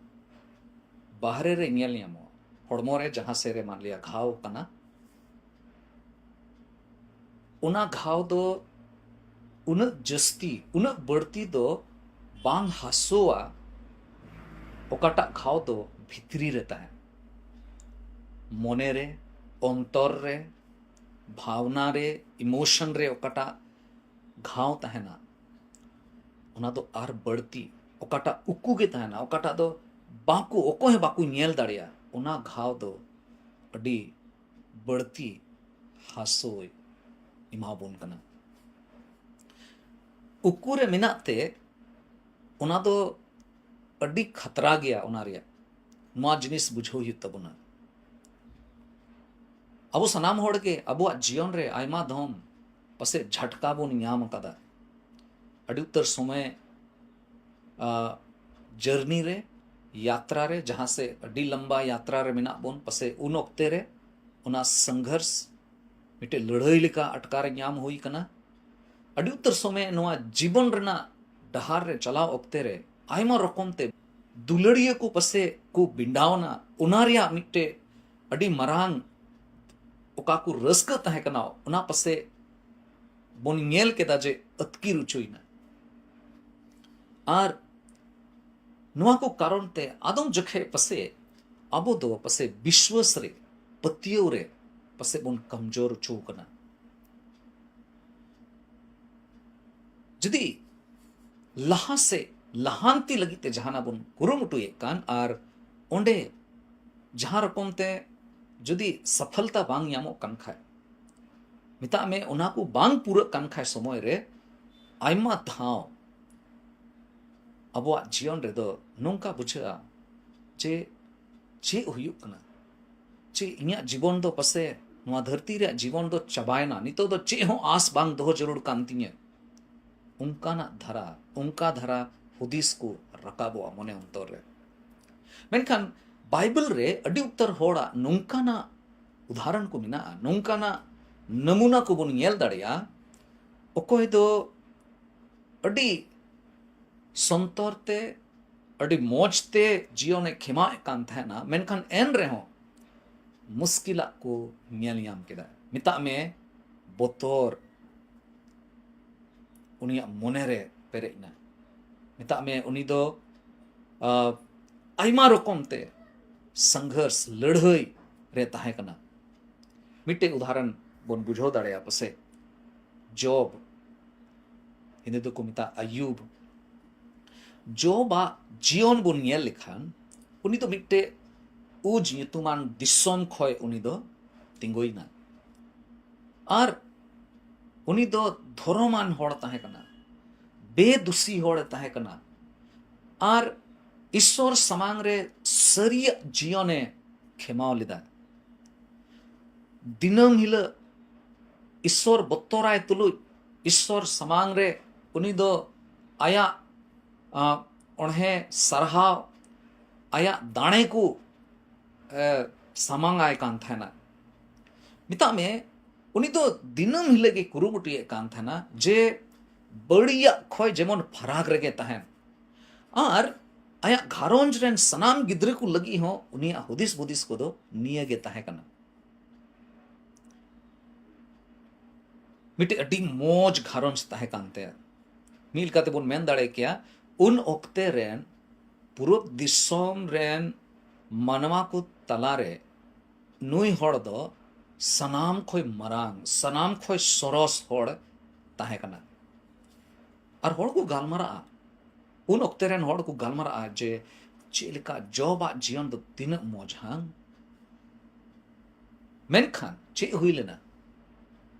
ᱵᱟᱦᱨᱮ ᱨᱮ ᱧᱮᱞ ᱧᱟᱢᱚᱜᱼᱟ, ᱦᱚᱲᱢᱚ ᱨᱮ ᱡᱟᱦᱟᱸ ᱥᱮᱫ ᱨᱮ ᱢᱟᱱ ᱞᱤᱭᱟ ᱜᱷᱟᱣ ᱠᱟᱱᱟ, ᱚᱱᱟ ᱜᱷᱟᱣ ᱫᱚ ᱩᱱᱟᱹᱜ ᱡᱟᱹᱥᱛᱤ, ᱩᱱᱟᱹᱜ ᱵᱟᱹᱲᱛᱤ ᱫᱚ ᱵᱟᱝ ᱦᱟᱹᱥᱩᱣᱟ, ᱚᱠᱟᱴᱟᱜ ᱜᱷᱟᱣ ᱫᱚ ᱵᱷᱤᱛᱨᱤ ᱨᱮ ᱛᱟᱦᱮᱱ, ᱢᱚᱱᱮ ᱨᱮ, ᱚᱱᱛᱚᱨ ᱨᱮ, ᱵᱷᱟᱣᱱᱟ ᱨᱮ, ᱤᱢᱳᱥᱚᱱ ᱨᱮ ᱚᱠᱟᱴᱟᱜ ᱜᱷᱟᱣ ᱛᱟᱦᱮᱱᱟ, ᱚᱱᱟ ᱫᱚ ᱟᱨ ᱵᱟᱹᱲᱛᱤ ᱚᱠᱟᱴᱟᱜ ᱩᱠᱩ ᱜᱮ ᱛᱟᱦᱮᱱᱟ, ᱚᱠᱟᱴᱟᱜ ᱫᱚ ᱵᱟᱠᱚ, ᱚᱠᱚᱭ ᱦᱚᱸ ᱵᱟᱠᱚ ᱧᱮᱞ ᱫᱟᱲᱮᱭᱟᱜᱼᱟ, ᱚᱱᱟ ᱜᱷᱟᱣ ᱫᱚ ᱟᱹᱰᱤ ᱵᱟᱹᱲᱛᱤ ᱦᱟᱹᱥᱩᱭ ᱮᱢᱟᱵᱚᱱ ᱠᱟᱱᱟ᱾ ᱩᱠᱩ ᱨᱮ ᱢᱮᱱᱟᱜ ᱛᱮ ᱚᱱᱟ ᱫᱚ ᱟᱹᱰᱤ ᱠᱷᱟᱛᱨᱟ ᱜᱮᱭᱟ᱾ ᱚᱱᱟ ᱨᱮᱭᱟᱜ ᱱᱚᱣᱟ ᱡᱤᱱᱤᱥ ᱵᱩᱡᱷᱟᱹᱣ ᱦᱩᱭᱩᱜ ᱛᱟᱵᱚᱱᱟ᱾ ᱟᱵᱚ ᱥᱟᱱᱟᱢ ᱦᱚᱲ ᱜᱮ ᱟᱵᱚᱣᱟᱜ ᱡᱤᱭᱚᱱ ᱨᱮ ᱟᱭᱢᱟ ᱫᱷᱚᱢ ᱯᱟᱥᱮᱡ ᱡᱷᱟᱴᱠᱟ ᱵᱚᱱ ᱧᱟᱢ ᱟᱠᱟᱫᱟ᱾ ᱟᱹᱰᱤ ᱩᱛᱟᱹᱨ ᱥᱚᱢᱚᱭ, ᱟ, ᱡᱟᱹᱨᱱᱤ ᱨᱮ, ᱭᱟᱛᱨᱟ ᱨᱮ, ᱡᱟᱦᱟᱸ ᱥᱮ ᱟᱹᱰᱤ ᱞᱟᱢᱵᱟ ᱭᱟᱛᱨᱟ ᱨᱮ ᱢᱮᱱᱟᱜ ᱵᱚᱱ, ᱯᱟᱥᱮᱡ ᱩᱱ ᱚᱠᱛᱮ ᱨᱮ ᱚᱱᱟ ᱥᱚᱝᱜᱷᱚᱨᱥ ᱢᱤᱫᱴᱮᱡ ᱞᱟᱹᱲᱦᱟᱹᱭ ᱞᱮᱠᱟ ᱟᱴᱠᱟᱨ ᱧᱟᱢ ᱦᱩᱭ ᱠᱟᱱᱟ᱾ ᱟᱹᱰᱤ ᱩᱛᱟᱹᱨ ᱥᱚᱢᱚᱭ ᱱᱚᱣᱟ ᱡᱤᱵᱚᱱ ᱨᱮᱱᱟᱜ ᱰᱟᱦᱟᱨ ᱨᱮ ᱪᱟᱞᱟᱣ ᱚᱠᱛᱮ ᱨᱮ ᱟᱭᱢᱟ ᱨᱚᱠᱚᱢ ᱛᱮ ᱫᱩᱞᱟᱹᱲᱤᱭᱟᱹ ᱠᱚ ᱯᱟᱥᱮ ᱠᱚ ᱵᱤᱸᱰᱟᱣᱱᱟ, ᱚᱱᱟ ᱨᱮᱭᱟᱜ ᱢᱤᱫᱴᱮᱡ ᱟᱹᱰᱤ ᱢᱟᱨᱟᱝ ᱚᱠᱟ ᱠᱚ ᱨᱟᱹᱥᱠᱟᱹ ᱛᱟᱦᱮᱸ ᱠᱟᱱᱟ, ᱚᱱᱟ ᱯᱟᱥᱮ ᱵᱚᱱ ᱧᱮᱞ ᱠᱮᱫᱟ ᱡᱮ ᱟᱹᱛᱠᱤᱨ ᱚᱪᱚᱭᱮᱱᱟ᱾ ᱟᱨ ᱱᱚᱣᱟ ᱠᱚ ᱠᱟᱨᱚᱱ ᱛᱮ ᱟᱫᱚᱢ ᱡᱚᱠᱷᱮᱡ ᱯᱟᱥᱮ ᱟᱵᱚ ᱫᱚ ᱯᱟᱥᱮ ᱵᱤᱥᱣᱟᱥ ᱨᱮ, ᱯᱟᱹᱛᱭᱟᱹᱣ ᱨᱮ ᱯᱟᱥᱮ ᱵᱚᱱ ᱠᱚᱢᱡᱳᱨ ᱚᱪᱚ ᱠᱟᱱᱟ᱾ ᱡᱩᱫᱤ ᱞᱟᱦᱟ ᱥᱮᱫ ᱞᱟᱦᱟᱱᱛᱤ ᱞᱟᱹᱜᱤᱫ ᱛᱮ ᱡᱟᱦᱟᱱᱟᱜ ᱵᱚᱱ ᱠᱩᱨᱩᱢᱩᱴᱩᱭᱮᱫ ᱠᱟᱱ ᱟᱨ ᱚᱸᱰᱮ ᱡᱟᱦᱟᱸ ᱨᱚᱠᱚᱢ ᱛᱮ ᱡᱩᱫᱤ ᱥᱟᱯᱷᱚᱞᱛᱟ ᱵᱟᱝ ᱧᱟᱢᱚᱜ ᱠᱟᱱ ᱠᱷᱟᱡ, ᱢᱮᱛᱟᱜ ᱢᱮ ᱚᱱᱟ ᱠᱚ ᱵᱟᱝ ᱯᱩᱨᱟᱹᱜ ᱠᱟᱱ ᱠᱷᱟᱡ ᱥᱚᱢᱚᱭ ᱨᱮ, ᱟᱭᱢᱟ ᱫᱷᱟᱣ ᱟᱵᱚᱣᱟᱜ ᱡᱤᱭᱚᱱ ᱨᱮᱫᱚ ᱱᱚᱝᱠᱟ ᱵᱩᱡᱷᱟᱹᱜᱼᱟ ᱪᱮ ᱪᱮᱫ ᱦᱩᱭᱩᱜ ᱠᱟᱱᱟ, ᱪᱮ ᱤᱧᱟᱹᱜ ᱡᱤᱵᱚᱱ ᱫᱚ ᱯᱟᱥᱮ ᱱᱚᱣᱟ ᱫᱷᱟᱹᱨᱛᱤ ᱨᱮᱭᱟᱜ ᱡᱤᱵᱚᱱ ᱫᱚ ᱪᱟᱵᱟᱭᱮᱱᱟ, ᱱᱤᱛᱚᱜ ᱫᱚ ᱪᱮᱫ ᱦᱚᱸ ᱟᱸᱥ ᱵᱟᱝ ᱫᱚᱦᱚ ᱡᱟᱹᱨᱩᱲ ᱠᱟᱱ ᱛᱤᱧᱟᱹ, ᱚᱱᱠᱟᱱᱟᱜ ᱫᱷᱟᱨᱟ, ᱚᱱᱠᱟ ᱫᱷᱟᱨᱟ ᱦᱩᱫᱤᱥ ᱠᱚ ᱨᱟᱠᱟᱵᱚᱜᱼᱟ ᱢᱚᱱᱮ ᱚᱱᱛᱚᱨ ᱨᱮ᱾ ᱢᱮᱱᱠᱷᱟᱱ ᱵᱟᱭᱵᱮᱞ ᱨᱮ ᱟᱹᱰᱤ ᱩᱛᱟᱹᱨ ᱦᱚᱲᱟᱜ ᱱᱚᱝᱠᱟᱱᱟᱜ ᱩᱫᱟᱦᱚᱨᱚᱱ ᱠᱚ ᱢᱮᱱᱟᱜᱼᱟ, ᱱᱚᱝᱠᱟᱱᱟᱜ ᱱᱟᱢᱩᱱᱟ ᱠᱚᱵᱚᱱ ᱧᱮᱞ ᱫᱟᱲᱮᱭᱟᱜᱼᱟ, ᱚᱠᱚᱭ ᱫᱚ ᱟᱹᱰᱤ ᱥᱚᱱᱛᱚᱨ ᱛᱮ, ᱟᱹᱰᱤ ᱢᱚᱡᱽ ᱛᱮ ᱡᱤᱭᱚᱱᱮ ᱠᱷᱮᱢᱟᱣᱮᱫ ᱠᱟᱱ ᱛᱟᱦᱮᱱᱟ, ᱢᱮᱱᱠᱷᱟᱱ ᱮᱱ ᱨᱮᱦᱚᱸ ᱢᱩᱥᱠᱤᱞᱟᱜ ᱠᱚ ᱧᱮᱞ ᱧᱟᱢ ᱠᱮᱫᱟ᱾ ᱢᱮᱛᱟᱜ ᱢᱮ, ᱵᱚᱛᱚᱨ ᱩᱱᱤᱭᱟᱜ ᱢᱚᱱᱮ ᱨᱮ ᱯᱮᱨᱮᱡ ᱮᱱᱟ᱾ ᱢᱮᱛᱟᱜ ᱢᱮ, ᱩᱱᱤ ᱫᱚ, ᱟ, ᱟᱭᱢᱟ ᱨᱚᱠᱚᱢ ᱛᱮ ᱥᱚᱝᱜᱷᱚᱨᱥ, ᱞᱟᱹᱲᱦᱟᱹᱭ ᱨᱮ ᱛᱟᱦᱮᱸ ᱠᱟᱱᱟ᱾ ᱢᱤᱫᱴᱮᱡ ᱩᱫᱟᱦᱚᱨᱚᱱ ᱵᱚᱱ ᱵᱩᱡᱷᱟᱹᱣ ᱫᱟᱲᱮᱭᱟᱜᱼᱟ ᱯᱟᱥᱮᱡ, ᱡᱚᱵ, ᱦᱤᱱᱫᱤ ᱫᱚᱠᱚ ᱢᱮᱛᱟᱜᱼᱟ ᱟᱭᱩᱵ᱾ ᱡᱚᱵᱟᱜ ᱡᱤᱭᱚᱱ ᱵᱚᱱ ᱧᱮᱞ ᱞᱮᱠᱷᱟᱱ, ᱩᱱᱤ ᱫᱚ ᱢᱤᱫᱴᱮᱡ ᱩᱡᱽ ᱧᱩᱛᱩᱢᱟᱱ ᱫᱤᱥᱚᱢ ᱠᱷᱚᱡ ᱩᱱᱤ ᱫᱚ ᱛᱤᱸᱜᱩᱭᱮᱱᱟ᱾ ᱟᱨ ᱩᱱᱤ ᱫᱚ ᱫᱷᱚᱨᱚᱢᱟᱱ ᱦᱚᱲ ᱛᱟᱦᱮᱸ ᱠᱟᱱᱟ, ᱵᱮᱫᱩᱥᱤ ᱦᱚᱲᱮ ᱛᱟᱦᱮᱸ ᱠᱟᱱᱟ, ᱟᱨ ᱤᱥᱥᱚᱨ ᱥᱟᱢᱟᱝ ᱨᱮ ᱥᱟᱹᱨᱤᱭᱟᱜ ᱡᱤᱭᱚᱱᱮ ᱠᱷᱮᱢᱟᱣ ᱞᱮᱫᱟ᱾ ᱫᱤᱱᱟᱹᱢ ᱦᱤᱞᱳᱜ ᱤᱥᱥᱚᱨ ᱵᱚᱛᱚᱨᱟᱭ ᱛᱩᱞᱩᱡ ᱤᱥᱥᱚᱨ ᱥᱟᱢᱟᱝ ᱨᱮ ᱩᱱᱤ ᱫᱚ ᱟᱭᱟᱜ, ᱟ, ᱚᱬᱦᱮ ᱥᱟᱨᱦᱟᱣ, ᱟᱭᱟᱜ ᱫᱟᱲᱮ ᱠᱚ, ᱮ, ᱥᱟᱢᱟᱝ ᱟᱭ ᱠᱟᱱ ᱛᱟᱦᱮᱱᱟ᱾ ᱢᱮᱛᱟᱜ ᱢᱮ, ᱩᱱᱤ ᱫᱚ ᱫᱤᱱᱟᱹᱢ ᱦᱤᱞᱳᱜ ᱜᱮ ᱠᱩᱨᱩᱢᱩᱴᱩᱭᱮᱫ ᱠᱟᱱ ᱛᱟᱦᱮᱱᱟ ᱡᱮ ᱵᱟᱹᱲᱤᱡᱟᱜ ᱠᱷᱚᱡ ᱡᱮᱢᱚᱱ ᱯᱷᱟᱨᱟᱠ ᱨᱮᱜᱮ ᱛᱟᱦᱮᱱ᱾ ᱟᱨ ᱟᱭᱟᱜ ᱜᱷᱟᱨᱚᱸᱡᱽ ᱨᱮᱱ ᱥᱟᱱᱟᱢ ᱜᱤᱫᱽᱨᱟᱹ ᱠᱚ ᱞᱟᱹᱜᱤᱫ ᱦᱚᱸ ᱩᱱᱤᱭᱟᱜ ᱦᱩᱫᱤᱥ ᱵᱩᱫᱤᱥ ᱠᱚᱫᱚ ᱱᱤᱭᱟᱹ ᱜᱮ ᱛᱟᱦᱮᱸ ᱠᱟᱱᱟ᱾ ᱢᱤᱫᱴᱮᱡ ᱟᱹᱰᱤ ᱢᱚᱡᱽ ᱜᱷᱟᱨᱚᱸᱡᱽ ᱛᱟᱦᱮᱸ ᱠᱟᱱ ᱛᱟᱭᱟ᱾ ᱢᱤᱫ ᱞᱮᱠᱟᱛᱮ ᱵᱚᱱ ᱢᱮᱱ ᱫᱟᱲᱮ ᱠᱮᱭᱟ, ᱩᱱ ᱚᱠᱛᱮ ᱨᱮᱱ ᱯᱩᱨᱩᱵ ᱫᱤᱥᱚᱢ ᱨᱮᱱ ᱢᱟᱱᱣᱟ ᱠᱚ ᱛᱟᱞᱟᱨᱮ ᱱᱩᱭ ᱦᱚᱲ ᱫᱚ ᱥᱟᱱᱟᱢ ᱠᱷᱚᱡ ᱢᱟᱨᱟᱝ, ᱥᱟᱱᱟᱢ ᱠᱷᱚᱡ ᱥᱚᱨᱚᱥ ᱦᱚᱲ ᱛᱟᱦᱮᱸ ᱠᱟᱱᱟ᱾ ᱟᱨ ᱦᱚᱲ ᱠᱚ ᱜᱟᱞᱢᱟᱨᱟᱜᱼᱟ, ᱩᱱ ᱚᱠᱛᱮ ᱨᱮᱱ ᱦᱚᱲ ᱠᱚ ᱜᱟᱞᱢᱟᱨᱟᱜᱼᱟ ᱡᱮ ᱪᱮᱫ ᱞᱮᱠᱟ ᱡᱚᱵᱟᱜ ᱡᱤᱭᱚᱱ ᱫᱚ ᱛᱤᱱᱟᱹᱜ ᱢᱚᱡᱽ ᱦᱟᱝ᱾ ᱢᱮᱱᱠᱷᱟᱱ ᱪᱮᱫ ᱦᱩᱭ ᱞᱮᱱᱟ?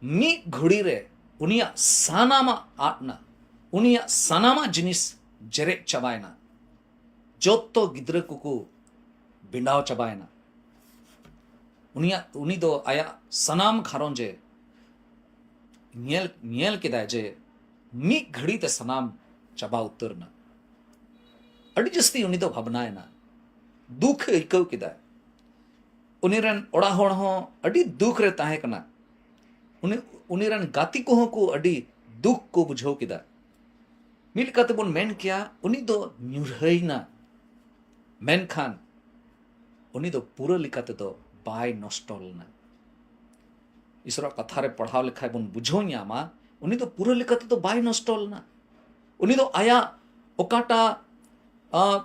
ᱢᱤᱫ ᱜᱷᱩᱲᱤ ᱨᱮ ᱩᱱᱤᱭᱟᱜ ᱥᱟᱱᱟᱢᱟᱜ ᱟᱫ ᱱᱟ, ᱩᱱᱤᱭᱟᱜ ᱥᱟᱱᱟᱢᱟᱜ ᱡᱤᱱᱤᱥ ᱡᱮᱨᱮᱫ ᱪᱟᱵᱟᱭᱮᱱᱟ᱾ ᱡᱚᱛᱚ ᱜᱤᱫᱽᱨᱟᱹ ᱠᱚᱠᱚ ᱵᱮᱱᱟᱣ ᱪᱟᱵᱟᱭᱮᱱᱟ᱾ ᱩᱱᱤᱭᱟᱜ, ᱩᱱᱤ ᱫᱚ ᱟᱭᱟᱜ ᱥᱟᱱᱟᱢ ᱜᱷᱟᱨᱚᱸᱡᱽ ᱮ ᱧᱮᱞ, ᱧᱮᱞ ᱠᱮᱫᱟᱭ ᱡᱮ ᱢᱤᱫ ᱜᱷᱟᱹᱲᱤ ᱛᱮ ᱥᱟᱱᱟᱢ ᱪᱟᱵᱟ ᱩᱛᱟᱹᱨ ᱮᱱᱟ᱾ ᱟᱹᱰᱤ ᱡᱟᱹᱥᱛᱤ ᱩᱱᱤ ᱫᱚ ᱵᱷᱟᱵᱽᱱᱟᱭᱮᱱᱟ, ᱫᱩᱠ ᱮ ᱟᱹᱭᱠᱟᱹᱣ ᱠᱮᱫᱟ᱾ ᱩᱱᱤ ᱨᱮᱱ ᱚᱲᱟᱜ ᱦᱚᱲ ᱦᱚᱸ ᱟᱹᱰᱤ ᱫᱩᱠ ᱨᱮ ᱛᱟᱦᱮᱸ ᱠᱟᱱᱟ᱾ ᱩᱱᱤ, ᱩᱱᱤ ᱨᱮᱱ ᱜᱟᱛᱮ ᱠᱚᱦᱚᱸ ᱠᱚ ᱟᱹᱰᱤ ᱫᱩᱠ ᱠᱚ ᱵᱩᱡᱷᱟᱹᱣ ᱠᱮᱫᱟ᱾ ᱢᱤᱫ ᱞᱮᱠᱟᱛᱮ ᱵᱚᱱ ᱢᱮᱱ ᱠᱮᱭᱟ, ᱩᱱᱤ ᱫᱚ ᱧᱩᱨᱦᱟᱹᱭᱮᱱᱟ, ᱢᱮᱱᱠᱷᱟᱱ ᱩᱱᱤ ᱫᱚ ᱯᱩᱨᱟᱹ ᱞᱮᱠᱟ ᱛᱮᱫᱚ ᱵᱟᱭ ᱱᱚᱥᱴᱚ ᱞᱮᱱᱟ᱾ ᱤᱥᱚᱨᱟᱜ ᱠᱟᱛᱷᱟ ᱨᱮ ᱯᱟᱲᱦᱟᱣ ᱞᱮᱠᱷᱟᱱ ᱵᱚᱱ ᱵᱩᱡᱷᱟᱹᱣ ᱧᱟᱢᱟ, ᱩᱱᱤ ᱫᱚ ᱯᱩᱨᱟᱹ ᱞᱮᱠᱟ ᱛᱮᱫᱚ ᱵᱟᱭ ᱱᱚᱥᱴᱚ ᱞᱮᱱᱟ᱾ ᱩᱱᱤ ᱫᱚ ᱟᱭᱟᱜ ᱚᱠᱟᱴᱟᱜ, ᱟ,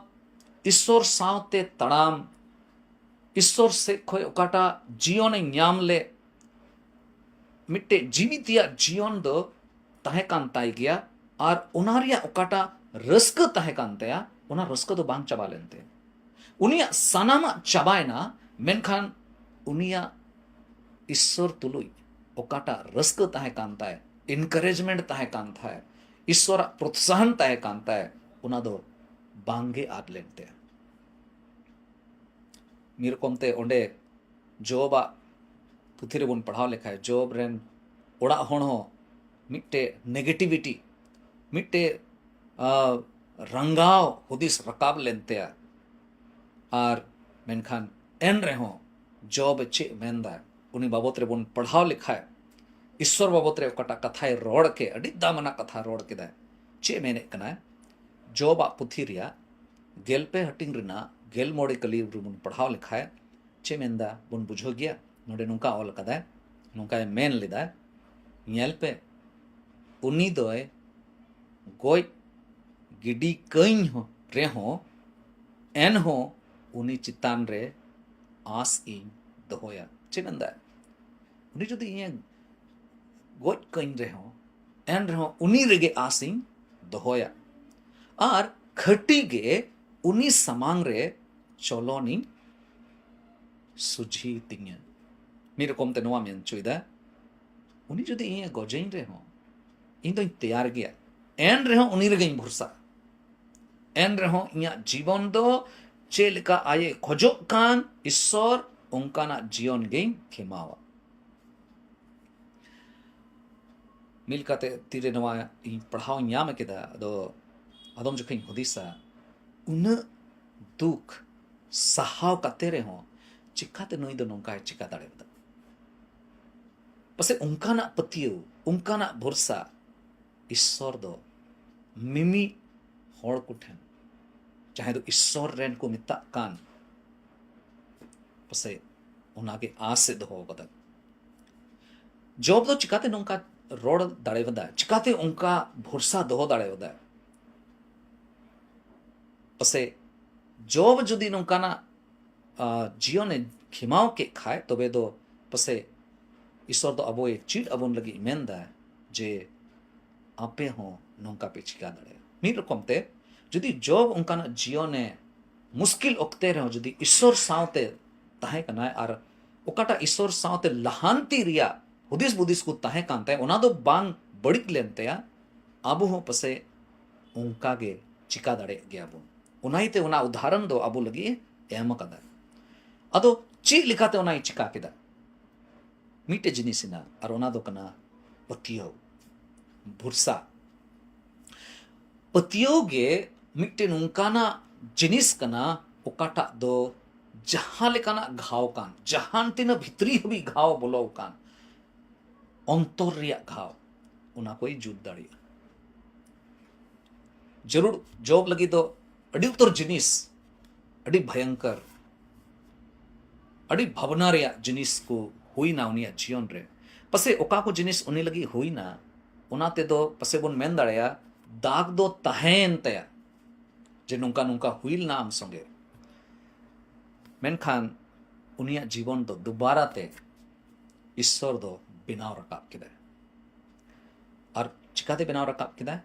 ᱤᱥᱚᱨ ᱥᱟᱶᱛᱮ ᱛᱟᱲᱟᱢ, ᱤᱥᱚᱨ ᱥᱮᱫ ᱠᱷᱚᱱ ᱚᱠᱟᱴᱟᱜ ᱡᱤᱭᱚᱱᱮ ᱧᱟᱢ ᱞᱮᱫ, ᱢᱤᱫᱴᱮᱡ ᱡᱤᱣᱤ ᱛᱮᱭᱟᱜ ᱡᱤᱭᱚᱱ ᱫᱚ ᱛᱟᱦᱮᱸ ᱠᱟᱱ ᱛᱟᱭ ᱜᱮᱭᱟ, ᱟᱨ ᱚᱱᱟ ᱨᱮᱭᱟᱜ ᱚᱠᱟᱴᱟᱜ ᱨᱟᱹᱥᱠᱟᱹ ᱛᱟᱦᱮᱸ ᱠᱟᱱ ᱛᱟᱭᱟ, ᱚᱱᱟ ᱨᱟᱹᱥᱠᱟᱹ ᱫᱚ ᱵᱟᱝ ᱪᱟᱵᱟ ᱞᱮᱱ ᱛᱟᱭᱟ᱾ ᱩᱱᱤᱭᱟᱜ ᱥᱟᱱᱟᱢᱟᱜ ᱪᱟᱵᱟᱭᱮᱱᱟ, ᱢᱮᱱᱠᱷᱟᱱ ᱩᱱᱤᱭᱟᱜ ᱤᱥᱥᱚᱨ ᱛᱩᱞᱩᱡ ᱚᱠᱟᱴᱟᱜ ᱨᱟᱹᱥᱠᱟᱹ ᱛᱟᱦᱮᱸ ᱠᱟᱱ ᱛᱟᱭ, encouragement ᱛᱟᱦᱮᱸ ᱠᱟᱱ ᱛᱟᱭ, ᱤᱥᱥᱚᱨᱟᱜ ᱯᱨᱚᱛᱥᱟᱦᱚᱱ ᱛᱟᱦᱮᱸ ᱠᱟᱱ ᱛᱟᱭ, ᱚᱱᱟ ᱫᱚ ᱵᱟᱝᱜᱮ ᱟᱫ ᱞᱮᱱ ᱛᱟᱭᱟ᱾ ᱢᱤᱫ ᱨᱚᱠᱚᱢ ᱛᱮ ᱚᱸᱰᱮ ᱡᱚᱵᱟᱜ ᱯᱩᱛᱷᱤ ᱨᱮᱵᱚᱱ ᱯᱟᱲᱦᱟᱣ ᱞᱮᱠᱷᱟᱱ, ᱡᱚᱵ ᱨᱮᱱ ᱚᱲᱟᱜ ᱦᱚᱲ ᱦᱚᱸ ᱢᱤᱫᱴᱮᱡ negativity, ᱢᱤᱫᱴᱮᱡ, ᱟ, ᱨᱟᱸᱜᱟᱣ ᱦᱩᱫᱤᱥ ᱨᱟᱠᱟᱵ ᱞᱮᱱ ᱛᱟᱭᱟ᱾ ᱟᱨ ᱢᱮᱱᱠᱷᱟᱱ ᱮᱱ ᱨᱮᱦᱚᱸ ᱡᱚᱵ ᱪᱮᱫ ᱢᱮᱱᱫᱟ, ᱩᱱᱤ ᱵᱟᱵᱚᱛ ᱨᱮᱵᱚᱱ ᱯᱟᱲᱦᱟᱣ ᱞᱮᱠᱷᱟᱱ, ᱤᱥᱥᱚᱨ ᱵᱟᱵᱚᱛ ᱨᱮ ᱚᱠᱟᱴᱟᱜ ᱠᱟᱛᱷᱟᱭ ᱨᱚᱲ ᱠᱮᱫ, ᱟᱹᱰᱤ ᱫᱟᱢᱟᱱᱟᱜ ᱠᱟᱛᱷᱟ ᱨᱚᱲ ᱠᱮᱫᱟᱭ᱾ ᱪᱮᱫ ᱢᱮᱱᱮᱫ ᱠᱟᱱᱟᱭ? ᱡᱚᱵᱟᱜ ᱯᱩᱛᱷᱤ ᱨᱮᱭᱟᱜ ᱜᱮᱞ ᱯᱮ ᱦᱟᱹᱴᱤᱧ ᱨᱮᱱᱟᱜ ᱜᱮᱞ ᱢᱚᱬᱮ ᱠᱟᱹᱞᱤ ᱨᱮᱵᱚᱱ ᱯᱟᱲᱦᱟᱣ ᱞᱮᱠᱷᱟᱱ, ᱪᱮᱫ ᱢᱮᱱᱫᱟ ᱵᱚᱱ ᱵᱩᱡᱷᱟᱹᱣ ᱜᱮᱭᱟ᱾ ᱱᱚᱰᱮ ᱱᱚᱝᱠᱟ ᱚᱞ ᱠᱟᱫᱟᱭ, ᱱᱚᱝᱠᱟᱭ ᱢᱮᱱ ᱞᱮᱫᱟ, ᱧᱮᱞ ᱯᱮ, ᱩᱱᱤ ᱫᱚᱭ ᱜᱚᱡ ᱜᱤᱰᱤ ᱠᱟᱹᱧ ᱨᱮᱦᱚᱸ, ᱮᱱᱦᱚᱸ ᱩᱱᱤ ᱪᱮᱛᱟᱱ ᱨᱮ ᱟᱸᱥ ᱤᱧ ᱫᱚᱦᱚᱭᱟ᱾ ᱪᱮᱫ ᱢᱮᱱᱫᱟ? ᱩᱱᱤ ᱡᱩᱫᱤ ᱤᱧᱮ ᱜᱚᱡ ᱠᱟᱹᱧ ᱨᱮᱦᱚᱸ, ᱮᱱ ᱨᱮᱦᱚᱸ ᱩᱱᱤ ᱨᱮᱜᱮ ᱟᱸᱥ ᱤᱧ ᱫᱚᱦᱚᱭᱟ, ᱟᱨ ᱠᱷᱟᱹᱴᱤ ᱜᱮ ᱩᱱᱤ ᱥᱟᱢᱟᱝ ᱨᱮ ᱪᱚᱞᱚᱱᱤᱧ ᱥᱚᱡᱷᱮ ᱛᱤᱧᱟᱹ᱾ ᱢᱤᱫ ᱨᱚᱠᱚᱢ ᱛᱮ ᱱᱚᱣᱟ ᱢᱮᱱ ᱦᱚᱪᱚᱭᱮᱫᱟ, ᱩᱱᱤ ᱡᱩᱫᱤ ᱤᱧᱮ ᱜᱚᱡᱮᱧ ᱨᱮᱦᱚᱸ, ᱤᱧ ᱫᱚᱧ ᱛᱮᱭᱟᱨ ᱜᱮᱭᱟ, ᱮᱱ ᱨᱮᱦᱚᱸ ᱩᱱᱤ ᱨᱮᱜᱮᱧ ᱵᱷᱚᱨᱥᱟᱜᱼᱟ᱾ ᱮᱱ ᱨᱮᱦᱚᱸ ᱤᱧᱟᱹᱜ ᱡᱤᱵᱚᱱ ᱫᱚ ᱪᱮᱫ ᱞᱮᱠᱟ ᱟᱡ ᱮ ᱠᱷᱚᱡᱚᱜ ᱠᱟᱱ ᱤᱥᱥᱚᱨ, ᱚᱱᱠᱟᱱᱟᱜ ᱡᱤᱭᱚᱱ ᱜᱮᱧ ᱠᱷᱮᱢᱟᱣᱟ᱾ ᱢᱤᱫ ᱞᱮᱠᱟᱛᱮ ᱛᱤᱨᱮ ᱱᱚᱣᱟ ᱤᱧ ᱯᱟᱲᱦᱟᱣ ᱧᱟᱢ ᱠᱮᱫᱟ, ᱟᱫᱚ ᱟᱫᱚᱢ ᱡᱚᱠᱷᱮᱡ ᱤᱧ ᱦᱩᱫᱤᱥᱟ, ᱩᱱᱟᱹᱜ ᱫᱩᱠ ᱥᱟᱦᱟᱣ ᱠᱟᱛᱮ ᱨᱮᱦᱚᱸ ᱪᱤᱠᱟᱛᱮ ᱱᱩᱭ ᱫᱚ ᱱᱚᱝᱠᱟᱭ ᱪᱤᱠᱟ ᱫᱟᱲᱮᱭᱟᱫᱟ? ᱯᱟᱥᱮᱡ ᱚᱱᱠᱟᱱᱟᱜ ᱯᱟᱹᱛᱭᱟᱹᱣ, ᱚᱱᱠᱟᱱᱟᱜ ᱵᱷᱚᱨᱥᱟ ᱤᱥᱥᱚᱨ ᱫᱚ ᱢᱤᱢᱤᱫ ᱦᱚᱲ ᱠᱚᱴᱷᱮᱱ, ᱡᱟᱦᱟᱸᱭ ᱫᱚ ᱤᱥᱥᱚᱨ ᱨᱮᱱ ᱠᱚ ᱢᱮᱛᱟᱜ ᱠᱟᱱ, ᱯᱟᱥᱮᱡ ᱚᱱᱟᱜᱮ ᱟᱸᱥ ᱮ ᱫᱚᱦᱚ ᱠᱟᱫᱟ᱾ ᱡᱚᱵ ᱫᱚ ᱪᱤᱠᱟᱛᱮ ᱱᱚᱝᱠᱟ ᱨᱚᱲ ᱫᱟᱲᱮᱭᱟᱫᱟ? ᱪᱤᱠᱟᱛᱮ ᱚᱱᱠᱟ ᱵᱷᱚᱨᱥᱟ ᱫᱚᱦᱚ ᱫᱟᱲᱮᱭᱟᱫᱟ? ᱯᱟᱥᱮᱡ ᱡᱚᱵ ᱡᱩᱫᱤ ᱱᱚᱝᱠᱟᱱᱟᱜ, ᱟ, ᱡᱤᱭᱚᱱᱮ ᱠᱷᱮᱢᱟᱣ ᱠᱮᱫ ᱠᱷᱟᱡ, ᱛᱚᱵᱮ ᱫᱚ ᱯᱟᱥᱮᱡ ᱤᱥᱥᱚᱨ ᱫᱚ ᱟᱵᱚᱭ ᱪᱮᱫ ᱟᱵᱚᱱ ᱞᱟᱹᱜᱤᱫ ᱢᱮᱱᱫᱟ ᱡᱮ ᱟᱯᱮ ᱦᱚᱸ ᱱᱚᱝᱠᱟ ᱯᱮ ᱪᱤᱠᱟ ᱫᱟᱲᱮᱭᱟᱜᱼᱟ᱾ ᱢᱤᱫ ᱨᱚᱠᱚᱢ ᱛᱮ ᱡᱩᱫᱤ ᱡᱚᱵ ᱚᱱᱠᱟᱱᱟᱜ ᱡᱤᱭᱚᱱᱮ ᱢᱩᱥᱠᱤᱞ ᱚᱠᱛᱮ ᱨᱮᱦᱚᱸ ᱡᱩᱫᱤ ᱤᱥᱥᱚᱨ ᱥᱟᱶᱛᱮ ᱛᱟᱦᱮᱸ ᱠᱟᱱᱟᱭ ᱟᱨ ᱚᱠᱟᱴᱟᱜ ᱤᱥᱥᱚᱨ ᱥᱟᱶᱛᱮ ᱞᱟᱦᱟᱱᱛᱤ ᱨᱮᱭᱟᱜ ᱦᱩᱫᱤᱥ ᱵᱩᱫᱤᱥ ᱠᱚ ᱛᱟᱦᱮᱸ ᱠᱟᱱ ᱛᱟᱭᱟ, ᱚᱱᱟ ᱫᱚ ᱵᱟᱝ ᱵᱟᱹᱲᱤᱡ ᱞᱮᱱ ᱛᱟᱭᱟ, ᱟᱵᱚ ᱦᱚᱸ ᱯᱟᱥᱮᱡ ᱚᱱᱠᱟ ᱜᱮ ᱪᱤᱠᱟ ᱫᱟᱲᱮᱭᱟᱜ ᱜᱮᱭᱟ ᱵᱚᱱ᱾ ᱚᱱᱟ ᱤᱭᱟᱹᱛᱮ ᱚᱱᱟ ᱩᱫᱟᱦᱚᱨᱚᱱ ᱫᱚ ᱟᱵᱚ ᱞᱟᱹᱜᱤᱫ ᱮ ᱮᱢ ᱟᱠᱟᱫᱟ᱾ ᱟᱫᱚ ᱪᱮᱫ ᱞᱮᱠᱟᱛᱮ ᱚᱱᱟᱭ ᱪᱤᱠᱟ ᱠᱮᱫᱟ? ᱢᱤᱫᱴᱮᱡ ᱡᱤᱱᱤᱥ ᱦᱮᱱᱟᱜᱼᱟ, ᱟᱨ ᱚᱱᱟ ᱫᱚ ᱠᱟᱱᱟ ᱯᱟᱹᱛᱭᱟᱹᱣ, ᱵᱷᱚᱨᱥᱟ᱾ ᱯᱟᱹᱛᱭᱟᱹᱣ ᱜᱮ ᱢᱤᱫᱴᱮᱱ ᱱᱚᱝᱠᱟᱱᱟᱜ ᱡᱤᱱᱤᱥ ᱠᱟᱱᱟ, ᱚᱠᱟᱴᱟᱜ ᱫᱚ ᱡᱟᱦᱟᱸ ᱞᱮᱠᱟᱱᱟᱜ ᱜᱷᱟᱣ ᱠᱟᱱ, ᱡᱟᱦᱟᱸ ᱛᱤᱱᱟᱹᱜ ᱵᱷᱤᱛᱨᱤ ᱦᱟᱹᱵᱤᱡ ᱜᱷᱟᱣ ᱵᱚᱞᱚ ᱟᱠᱟᱱ, ᱚᱱᱛᱚᱨ ᱨᱮᱭᱟᱜ ᱜᱷᱟᱣ, ᱚᱱᱟ ᱠᱚᱭ ᱡᱩᱛ ᱫᱟᱲᱮᱭᱟᱜᱼᱟ᱾ ᱡᱟᱹᱨᱩᱲ ᱡᱚᱵ ᱞᱟᱹᱜᱤᱫ ᱫᱚ ᱟᱹᱰᱤ ᱩᱛᱟᱹᱨ ᱡᱤᱱᱤᱥ, ᱟᱹᱰᱤ ᱵᱷᱚᱭᱚᱝᱠᱚᱨ, ᱟᱹᱰᱤ ᱵᱷᱟᱵᱽᱱᱟ ᱨᱮᱭᱟᱜ ᱡᱤᱱᱤᱥ ᱠᱚ ᱦᱩᱭᱱᱟ ᱩᱱᱤᱭᱟᱜ ᱡᱤᱭᱚᱱ ᱨᱮ᱾ ᱯᱟᱥᱮᱡ ᱚᱠᱟ ᱠᱚ ᱡᱤᱱᱤᱥ ᱩᱱᱤ ᱞᱟᱹᱜᱤᱫ ᱦᱩᱭᱱᱟ, ᱚᱱᱟ ᱛᱮᱫᱚ ᱯᱟᱥᱮᱡ ᱵᱚᱱ ᱢᱮᱱ ᱫᱟᱲᱮᱭᱟᱜᱼᱟ, ᱫᱟᱜᱽ ᱫᱚ ᱛᱟᱦᱮᱸᱭᱮᱱ ᱛᱟᱭᱟ ᱡᱮ ᱱᱚᱝᱠᱟ ᱱᱚᱝᱠᱟ ᱦᱩᱭ ᱞᱮᱱᱟ ᱟᱢ ᱥᱚᱸᱜᱮ᱾ ᱢᱮᱱᱠᱷᱟᱱ ᱩᱱᱤᱭᱟᱜ ᱡᱤᱵᱚᱱ ᱫᱚ ᱫᱩᱵᱟᱨᱟ ᱛᱮ ᱤᱥᱥᱚᱨ ᱫᱚ ᱵᱮᱱᱟᱣ ᱨᱟᱠᱟᱵ ᱠᱮᱫᱟᱭ᱾ ᱟᱨ ᱪᱤᱠᱟᱛᱮ ᱵᱮᱱᱟᱣ ᱨᱟᱠᱟᱵ ᱠᱮᱫᱟᱭ?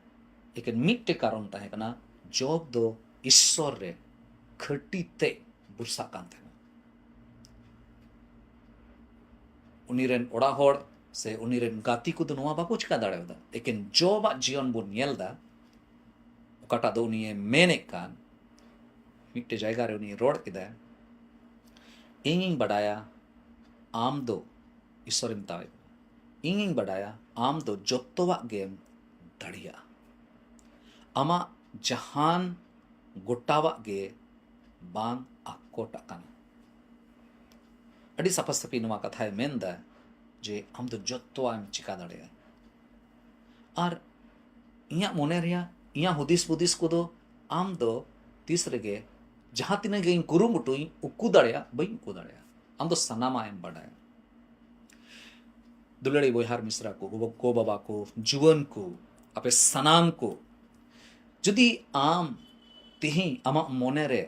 ᱮᱠᱮᱱ ᱢᱤᱫᱴᱮᱡ ᱠᱟᱨᱚᱱ ᱛᱟᱦᱮᱸ ᱠᱟᱱᱟ, ᱡᱚᱵ ᱫᱚ ᱤᱥᱥᱚᱨ ᱨᱮ ᱠᱷᱟᱹᱴᱤ ᱛᱮ ᱵᱷᱚᱨᱥᱟᱜ ᱠᱟᱱ ᱛᱟᱦᱮᱱᱟ᱾ ᱩᱱᱤ ᱨᱮᱱ ᱚᱲᱟᱜ ᱦᱚᱲ ᱥᱮ ᱩᱱᱤ ᱨᱮᱱ ᱜᱟᱛᱮ ᱠᱚᱫᱚ ᱱᱚᱣᱟ ᱵᱟᱠᱚ ᱪᱤᱠᱟ ᱫᱟᱲᱮᱭᱟᱫᱟ᱾ ᱮᱠᱮᱱ ᱡᱚᱵᱟᱜ ᱡᱤᱭᱚᱱ ᱵᱚᱱ ᱧᱮᱞ ᱮᱫᱟ, ᱚᱠᱟᱴᱟᱜ ᱫᱚ ᱩᱱᱤᱭᱮ ᱢᱮᱱᱮᱫ ᱠᱟᱱ, ᱢᱤᱫᱴᱮᱡ ᱡᱟᱭᱜᱟ ᱨᱮ ᱩᱱᱤ ᱨᱚᱲ ᱠᱮᱫᱟᱭ, "ᱤᱧᱤᱧ ᱵᱟᱰᱟᱭᱟ ᱟᱢ ᱫᱚ," ᱤᱥᱚᱨᱮ ᱢᱮᱛᱟᱣᱟᱭ ᱠᱟᱱᱟ, "ᱤᱧᱤᱧ ᱵᱟᱰᱟᱭᱟ ᱟᱢ ᱫᱚ ᱡᱚᱛᱚᱣᱟᱜ ᱜᱮᱢ ᱫᱟᱲᱮᱭᱟᱜᱼᱟ, ᱟᱢᱟᱜ ᱡᱟᱦᱟᱱ ᱜᱚᱴᱟᱣᱟᱜ ᱜᱮ ᱵᱟᱝ ᱟᱠᱚᱴ ᱟᱠᱟᱱᱟ᱾" ᱟᱹᱰᱤ ᱥᱟᱯᱷᱟ ᱥᱟᱹᱯᱷᱤ ᱱᱚᱣᱟ ᱠᱟᱛᱷᱟᱭ ᱢᱮᱱᱫᱟ ᱡᱮ ᱟᱢ ᱫᱚ ᱡᱚᱛᱚᱣᱟᱜ ᱮᱢ ᱪᱤᱠᱟ ᱫᱟᱲᱮᱭᱟᱜᱼᱟ᱾ ᱟᱨ ᱤᱧᱟᱹᱜ ᱢᱚᱱᱮ ᱨᱮᱭᱟᱜ, ᱤᱧᱟᱹᱜ ᱦᱩᱫᱤᱥ ᱵᱩᱫᱤᱥ ᱠᱚᱫᱚ ᱟᱢ ᱫᱚ ᱛᱤᱥ ᱨᱮᱜᱮ ᱡᱟᱦᱟᱸ ᱛᱤᱱᱟᱹᱜ ᱜᱮ ᱤᱧ ᱠᱩᱨᱩᱢᱩᱴᱩᱧ ᱩᱠᱩ ᱫᱟᱲᱮᱭᱟᱜ, ᱵᱟᱹᱧ ᱩᱠᱩ ᱫᱟᱲᱮᱭᱟᱜᱼᱟ᱾ ᱟᱢ ᱫᱚ ᱥᱟᱱᱟᱢᱟᱜ ᱮᱢ ᱵᱟᱰᱟᱭᱟ᱾ ᱫᱩᱞᱟᱹᱲᱤ ᱵᱚᱭᱦᱟ ᱟᱨ ᱢᱤᱥᱨᱟ ᱠᱚ, ᱜᱚ-, ᱜᱚ ᱵᱟᱵᱟ ᱠᱚ, ᱡᱩᱣᱟᱹᱱ ᱠᱚ, ᱟᱯᱮ ᱥᱟᱱᱟᱢ ᱠᱚ, ᱡᱩᱫᱤ ᱟᱢ ᱛᱮᱦᱮᱧ ᱟᱢᱟᱜ ᱢᱚᱱᱮ ᱨᱮ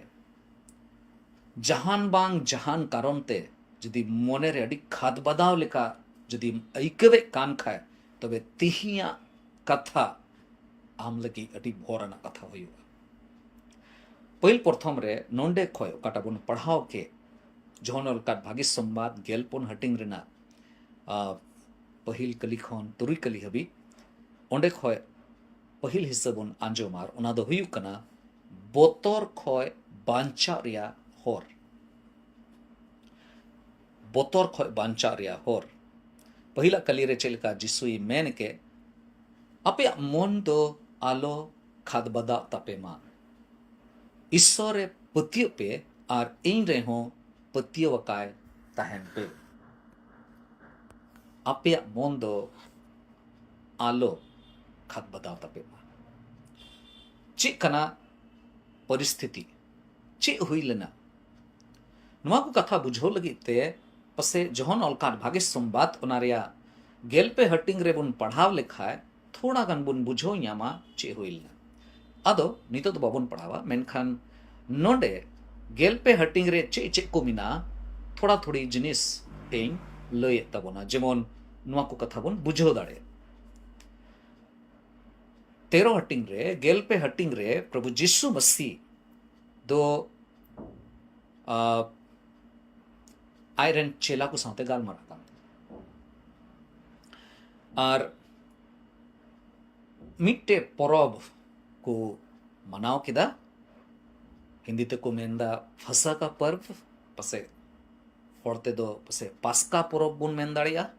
ᱡᱟᱦᱟᱱ ᱵᱟᱝ ᱡᱟᱦᱟᱱ ᱠᱟᱨᱚᱱ ᱛᱮ ᱡᱩᱫᱤ ᱢᱚᱱᱮ ᱨᱮ ᱟᱹᱰᱤ ᱠᱷᱟᱫᱽ ᱵᱟᱫᱟᱣ ᱞᱮᱠᱟ ᱡᱩᱫᱤᱢ ᱟᱹᱭᱠᱟᱹᱣᱮᱫ ᱠᱟᱱ ᱠᱷᱟᱡ, ᱛᱚᱵᱮ ᱛᱮᱦᱮᱧᱟᱜ ᱠᱟᱛᱷᱟ ᱟᱢ ᱞᱟᱹᱜᱤᱫ ᱟᱹᱰᱤ ᱵᱷᱚᱨ ᱟᱱᱟᱜ ᱠᱟᱛᱷᱟ ᱦᱩᱭᱩᱜᱼᱟ᱾ ᱯᱟᱹᱦᱤᱞ ᱯᱨᱚᱛᱷᱚᱢ ᱨᱮ ᱱᱚᱰᱮ ᱠᱷᱚᱡ ᱚᱠᱟᱴᱟᱜ ᱵᱚᱱ ᱯᱟᱲᱦᱟᱣ ᱠᱮᱫ, ᱡᱚᱦᱚᱱ ᱚᱞ ᱠᱟᱫ ᱵᱷᱟᱹᱜᱤ ᱥᱚᱢᱵᱟᱫ ᱜᱮᱞ ᱯᱩᱱ ᱦᱟᱹᱴᱤᱧ ᱨᱮᱱᱟᱜ, ᱟ, ᱯᱟᱹᱦᱤᱞ ᱠᱟᱹᱞᱤ ᱠᱷᱚᱱ ᱛᱩᱨᱩᱭ ᱠᱟᱹᱞᱤ ᱦᱟᱹᱵᱤᱡ, ᱚᱸᱰᱮ ᱠᱷᱚᱡ ᱯᱟᱹᱦᱤᱞ ᱦᱤᱥᱟᱹ ᱵᱚᱱ ᱟᱸᱡᱚᱢᱟ, ᱟᱨ ᱚᱱᱟ ᱫᱚ ᱦᱩᱭᱩᱜ ᱠᱟᱱᱟ ᱵᱚᱛᱚᱨ ᱠᱷᱚᱡ ᱵᱟᱧᱪᱟᱜ ᱨᱮᱭᱟᱜ ᱦᱚᱨ᱾ ᱵᱚᱛᱚᱨ ᱠᱷᱚᱡ ᱵᱟᱧᱪᱟᱜ ᱨᱮᱭᱟᱜ ᱦᱚᱨ᱾ ᱯᱟᱹᱦᱤᱞᱟᱜ ᱠᱟᱹᱞᱤ ᱨᱮ ᱪᱮᱫ ᱞᱮᱠᱟ ᱡᱤᱥᱩᱭ ᱢᱮᱱ ᱠᱮᱫ, "ᱟᱯᱮᱭᱟᱜ ᱢᱚᱱ ᱫᱚ ᱟᱞᱚ ᱠᱷᱟᱫᱽᱵᱟᱫᱟᱜ ᱛᱟᱯᱮ ᱢᱟ, ᱤᱥᱥᱚᱨ ᱨᱮ ᱯᱟᱹᱛᱭᱟᱹᱜ ᱯᱮ ᱟᱨ ᱤᱧ ᱨᱮᱦᱚᱸ ᱯᱟᱹᱛᱭᱟᱹᱣ ᱟᱠᱟᱭ ᱛᱟᱦᱮᱱ ᱯᱮ᱾ ᱟᱯᱮᱭᱟᱜ ᱢᱚᱱ ᱫᱚ ᱟᱞᱚ ᱠᱷᱟᱫᱽᱵᱟᱫᱟᱣ ᱛᱟᱯᱮ ᱢᱟ᱾" ᱪᱮᱫ ᱠᱟᱱᱟ ᱯᱚᱨᱤᱥᱛᱷᱤᱛᱤ? ᱪᱮᱫ ᱦᱩᱭ ᱞᱮᱱᱟ? ᱱᱚᱣᱟ ᱠᱚ ᱠᱟᱛᱷᱟ ᱵᱩᱡᱷᱟᱹᱣ ᱞᱟᱹᱜᱤᱫ ᱛᱮ ᱯᱟᱥᱮ ᱡᱚᱦᱚᱱ ᱚᱞ ᱠᱟᱫ ᱵᱷᱟᱜᱮ ᱥᱚᱢᱵᱟᱫ, ᱚᱱᱟ ᱨᱮᱭᱟᱜ ᱜᱮᱞ ᱯᱮ ᱦᱟᱹᱴᱤᱧ ᱨᱮᱵᱚᱱ ᱯᱟᱲᱦᱟᱣ ᱞᱮᱠᱷᱟᱡ ᱛᱷᱚᱲᱟ ᱜᱟᱱ ᱵᱚᱱ ᱵᱩᱡᱷᱟᱹᱣ ᱧᱟᱢᱟ ᱪᱮᱫ ᱦᱩᱭ ᱞᱮᱱᱟ᱾ ᱟᱫᱚ ᱱᱤᱛᱚᱜ ᱫᱚ ᱵᱟᱵᱚᱱ ᱯᱟᱲᱦᱟᱣᱟ, ᱢᱮᱱᱠᱷᱟᱱ ᱱᱚᱰᱮ ᱜᱮᱞ ᱯᱮ ᱦᱟᱹᱴᱤᱧ ᱨᱮ ᱪᱮᱫ ᱪᱮᱫ ᱠᱚ ᱢᱮᱱᱟᱜᱼᱟ, ᱛᱷᱚᱲᱟ ᱛᱷᱩᱲᱤ ᱡᱤᱱᱤᱥ ᱤᱧ ᱞᱟᱹᱭᱮᱫ ᱛᱟᱵᱚᱱᱟ, ᱡᱮᱢᱚᱱ ᱱᱚᱣᱟ ᱠᱚ ᱠᱟᱛᱷᱟ ᱵᱚᱱ ᱵᱩᱡᱷᱟᱹᱣ ᱫᱟᱲᱮᱭᱟᱜ᱾ ᱛᱮᱨᱚ ᱦᱟᱹᱴᱤᱧ ᱨᱮ, ᱜᱮᱞ ᱯᱮ ᱦᱟᱹᱴᱤᱧ ᱨᱮ ᱯᱨᱚᱵᱷᱩ ᱡᱤᱥᱩ ᱢᱟᱹᱥᱤ ᱫᱚ, ᱟ, ᱟᱡᱨᱮᱱ ᱪᱮᱞᱟ ᱠᱚ ᱥᱟᱶᱛᱮ ᱜᱟᱞᱢᱟᱨᱟᱜ ᱠᱟᱱ ᱛᱟᱦᱮᱸᱱᱟ᱾ ᱟᱨ ᱢᱤᱫᱴᱮᱡ ᱯᱚᱨᱚᱵᱽ ᱠᱚ ᱢᱟᱱᱟᱣ ᱠᱮᱫᱟ, ᱦᱤᱱᱫᱤ ᱛᱮᱠᱚ ᱢᱮᱱᱫᱟ ᱯᱷᱟᱥᱟ ᱠᱟ ᱯᱚᱨᱵᱽ, ᱯᱟᱥᱮ ᱦᱚᱲ ᱛᱮᱫᱚ ᱯᱟᱥᱮ ᱯᱟᱥᱠᱟ ᱯᱚᱨᱚᱵᱽ ᱵᱚᱱ ᱢᱮᱱ ᱫᱟᱲᱮᱭᱟᱜᱼᱟ᱾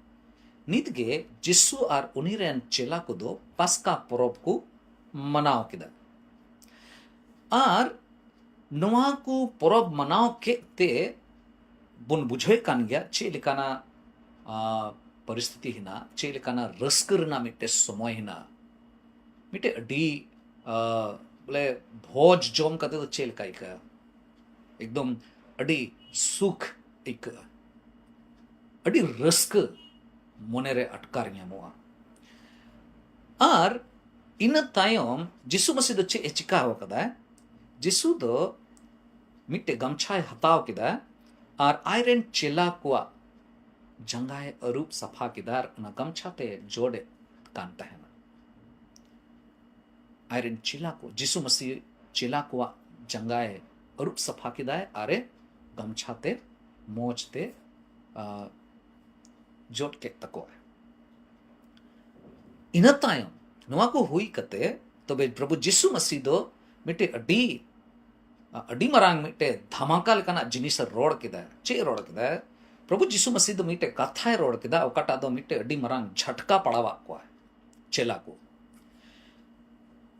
ᱱᱤᱛᱜᱮ ᱡᱤᱥᱩ ᱟᱨ ᱩᱱᱤ ᱨᱮᱱ ᱪᱮᱞᱟ ᱠᱚᱫᱚ ᱯᱟᱥᱠᱟ ᱯᱚᱨᱚᱵᱽ ᱠᱚ ᱢᱟᱱᱟᱣ ᱠᱮᱫᱟ᱾ ᱟᱨ ᱱᱚᱣᱟ ᱠᱚ ᱯᱚᱨᱚᱵᱽ ᱢᱟᱱᱟᱣ ᱠᱮᱫ ᱛᱮ ᱵᱚᱱ ᱵᱩᱡᱷᱟᱹᱣᱮᱫ ᱠᱟᱱ ᱜᱮᱭᱟ ᱪᱮᱫ ᱞᱮᱠᱟᱱᱟᱜ, ᱟ, ᱯᱚᱨᱤᱥᱛᱷᱤᱛᱤ ᱦᱮᱱᱟᱜᱼᱟ, ᱪᱮᱫ ᱞᱮᱠᱟᱱᱟᱜ ᱨᱟᱹᱥᱠᱟᱹ ᱨᱮᱱᱟᱜ ᱢᱤᱫᱴᱮᱡ ᱥᱚᱢᱚᱭ ᱦᱮᱱᱟᱜᱼᱟ᱾ ᱢᱤᱫᱴᱮᱡ ᱟᱹᱰᱤ, ᱟ, ᱵᱚᱞᱮ ᱵᱷᱚᱡᱽ ᱡᱚᱢ ᱠᱟᱛᱮ ᱫᱚ ᱪᱮᱫ ᱞᱮᱠᱟ ᱟᱹᱭᱠᱟᱹᱜᱼᱟ? ᱮᱠᱫᱚᱢ ᱟᱹᱰᱤ ᱥᱩᱠ ᱟᱹᱭᱠᱟᱹᱜᱼᱟ, ᱟᱹᱰᱤ ᱨᱟᱹᱥᱠᱟᱹ ᱢᱚᱱᱮᱨᱮ ᱟᱴᱠᱟᱨ ᱧᱟᱢᱚᱜᱼᱟ᱾ ᱟᱨ ᱤᱱᱟᱹ ᱛᱟᱭᱚᱢ ᱡᱤᱥᱩ ᱢᱟᱹᱥᱤ ᱫᱚ ᱪᱮᱫ ᱮ ᱪᱤᱠᱟ ᱟᱠᱟᱫᱟ? ᱡᱤᱥᱩ ᱫᱚ ᱢᱤᱫᱴᱮᱡ ᱜᱟᱢᱪᱷᱟᱭ ᱦᱟᱛᱟᱣ ᱠᱮᱫᱟ ᱟᱨ ᱟᱡᱨᱮᱱ ᱪᱮᱞᱟ ᱠᱚᱣᱟᱜ ᱡᱟᱸᱜᱟᱭ ᱟᱹᱨᱩᱵ ᱥᱟᱯᱷᱟ ᱠᱮᱫᱟ ᱟᱨ ᱚᱱᱟ ᱜᱟᱢᱪᱷᱟ ᱛᱮ ᱡᱚᱰᱮᱫ ᱠᱟᱱ ᱛᱟᱦᱮᱱᱟ᱾ ᱟᱡᱨᱮᱱ ᱪᱮᱞᱟ ᱠᱚ, ᱡᱤᱥᱩ ᱢᱟᱹᱥᱤ ᱪᱮᱞᱟ ᱠᱚᱣᱟᱜ ᱡᱟᱸᱜᱟᱭ ᱟᱹᱨᱩᱵ ᱥᱟᱯᱷᱟ ᱠᱮᱫᱟᱭ ᱟᱨᱮ ᱜᱟᱢᱪᱷᱟ ᱛᱮ ᱢᱚᱡᱽ ᱛᱮ, ᱟ, ᱡᱚᱫ ᱠᱮᱫ ᱛᱟᱠᱚᱣᱟ᱾ ᱤᱱᱟᱹ ᱛᱟᱭᱚᱢ ᱱᱚᱣᱟ ᱠᱚ ᱦᱩᱭ ᱠᱟᱛᱮ ᱛᱚᱵᱮ ᱯᱨᱚᱵᱷᱩ ᱡᱤᱥᱩ ᱢᱟᱹᱥᱤ ᱫᱚ ᱢᱤᱫᱴᱮᱡ ᱟᱹᱰᱤ, ᱟᱹᱰᱤ ᱢᱟᱨᱟᱝ ᱢᱤᱫᱴᱮᱡ ᱫᱷᱟᱢᱟᱠᱟ ᱞᱮᱠᱟᱱᱟᱜ ᱡᱤᱱᱤᱥ ᱮ ᱨᱚᱲ ᱠᱮᱫᱟ᱾ ᱪᱮᱫ ᱮ ᱨᱚᱲ ᱠᱮᱫᱟ? ᱯᱨᱚᱵᱷᱩ ᱡᱤᱥᱩ ᱢᱟᱹᱥᱤ ᱫᱚ ᱢᱤᱫᱴᱮᱡ ᱠᱟᱛᱷᱟᱭ ᱨᱚᱲ ᱠᱮᱫᱟ, ᱚᱠᱟᱴᱟᱜ ᱫᱚ ᱢᱤᱫᱴᱮᱡ ᱟᱹᱰᱤ ᱢᱟᱨᱟᱝ ᱡᱷᱟᱴᱠᱟ ᱯᱟᱲᱟᱣᱟᱜ ᱠᱚᱣᱟ ᱪᱮᱞᱟ ᱠᱚ᱾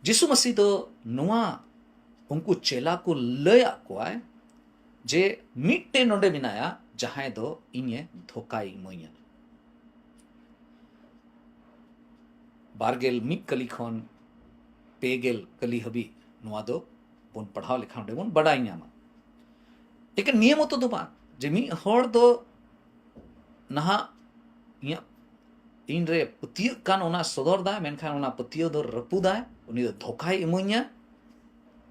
ᱡᱤᱥᱩ ᱢᱟᱹᱥᱤ ᱫᱚ ᱱᱚᱣᱟ ᱩᱱᱠᱩ ᱪᱮᱞᱟ ᱠᱚ ᱞᱟᱹᱭᱟᱫ ᱠᱚᱣᱟᱭ ᱡᱮ ᱢᱤᱫᱴᱮᱱ ᱱᱚᱰᱮ ᱢᱮᱱᱟᱭᱟ ᱡᱟᱦᱟᱸᱭ ᱫᱚ ᱤᱧᱮ ᱫᱷᱳᱠᱟᱭ ᱤᱢᱟᱹᱧᱟ᱾ ᱵᱟᱨᱜᱮᱞ ᱢᱤᱫ ᱠᱟᱹᱞᱤ ᱠᱷᱚᱱ ᱯᱮ ᱜᱮᱞ ᱠᱟᱹᱞᱤ ᱦᱟᱹᱵᱤᱡ ᱱᱚᱣᱟ ᱫᱚ ᱵᱚᱱ ᱯᱟᱲᱦᱟᱣ ᱞᱮᱠᱷᱟᱱ ᱚᱸᱰᱮ ᱵᱚᱱ ᱵᱟᱰᱟᱭ ᱧᱟᱢᱟ᱾ ᱮᱠᱮᱱ ᱱᱤᱭᱟᱹ ᱢᱚᱛᱚ ᱫᱚ ᱵᱟᱝ ᱡᱮ ᱢᱤᱫ ᱦᱚᱲ ᱫᱚ ᱱᱟᱦᱟᱜ ᱤᱧᱟᱹᱜ, ᱤᱧᱨᱮ ᱯᱟᱹᱛᱭᱟᱹᱜ ᱠᱟᱱ ᱚᱱᱟ ᱥᱚᱫᱚᱨ ᱫᱟᱭ, ᱢᱮᱱᱠᱷᱟᱱ ᱚᱱᱟ ᱯᱟᱹᱛᱭᱟᱹᱣ ᱫᱚ ᱨᱟᱹᱯᱩᱫᱟᱭ, ᱩᱱᱤ ᱫᱚ ᱫᱷᱳᱠᱟᱭ ᱤᱢᱟᱹᱧᱟ᱾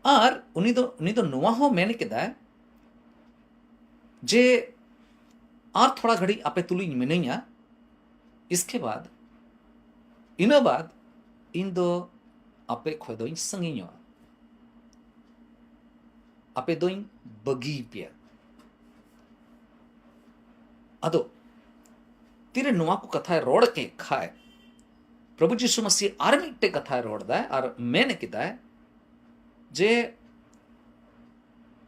ᱟᱨ ᱩᱱᱤ ᱫᱚ, ᱩᱱᱤ ᱫᱚ ᱱᱚᱣᱟ ᱦᱚᱸ ᱢᱮᱱ ᱠᱮᱫᱟᱭ ᱡᱮ ᱟᱨ ᱛᱷᱚᱲᱟ ᱜᱷᱟᱹᱲᱤᱡ ᱟᱯᱮ ᱛᱩᱞᱩᱡ ᱢᱤᱱᱟᱹᱧᱟ, ᱤᱥᱠᱮ ᱵᱟᱫ, ᱤᱱᱟᱹ ᱵᱟᱫ ᱤᱧ ᱫᱚ ᱟᱯᱮ ᱠᱷᱚᱡ ᱫᱚᱧ ᱥᱟᱺᱜᱤᱧᱚᱜᱼᱟ, ᱟᱯᱮ ᱫᱚᱧ ᱵᱟᱹᱜᱤ ᱯᱮᱭᱟ᱾ ᱟᱫᱚ ᱛᱤᱨᱮ ᱱᱚᱣᱟ ᱠᱚ ᱠᱟᱛᱷᱟᱭ ᱨᱚᱲ ᱠᱮᱫ ᱠᱷᱟᱡ, ᱯᱨᱚᱵᱷᱩ ᱡᱤᱥᱩ ᱢᱟᱹᱥᱤ ᱟᱨ ᱢᱤᱫᱴᱮᱡ ᱠᱟᱛᱷᱟᱭ ᱨᱚᱲ ᱫᱟᱭ ᱟᱨ ᱢᱮᱱ ᱠᱮᱫᱟᱭ ᱡᱮ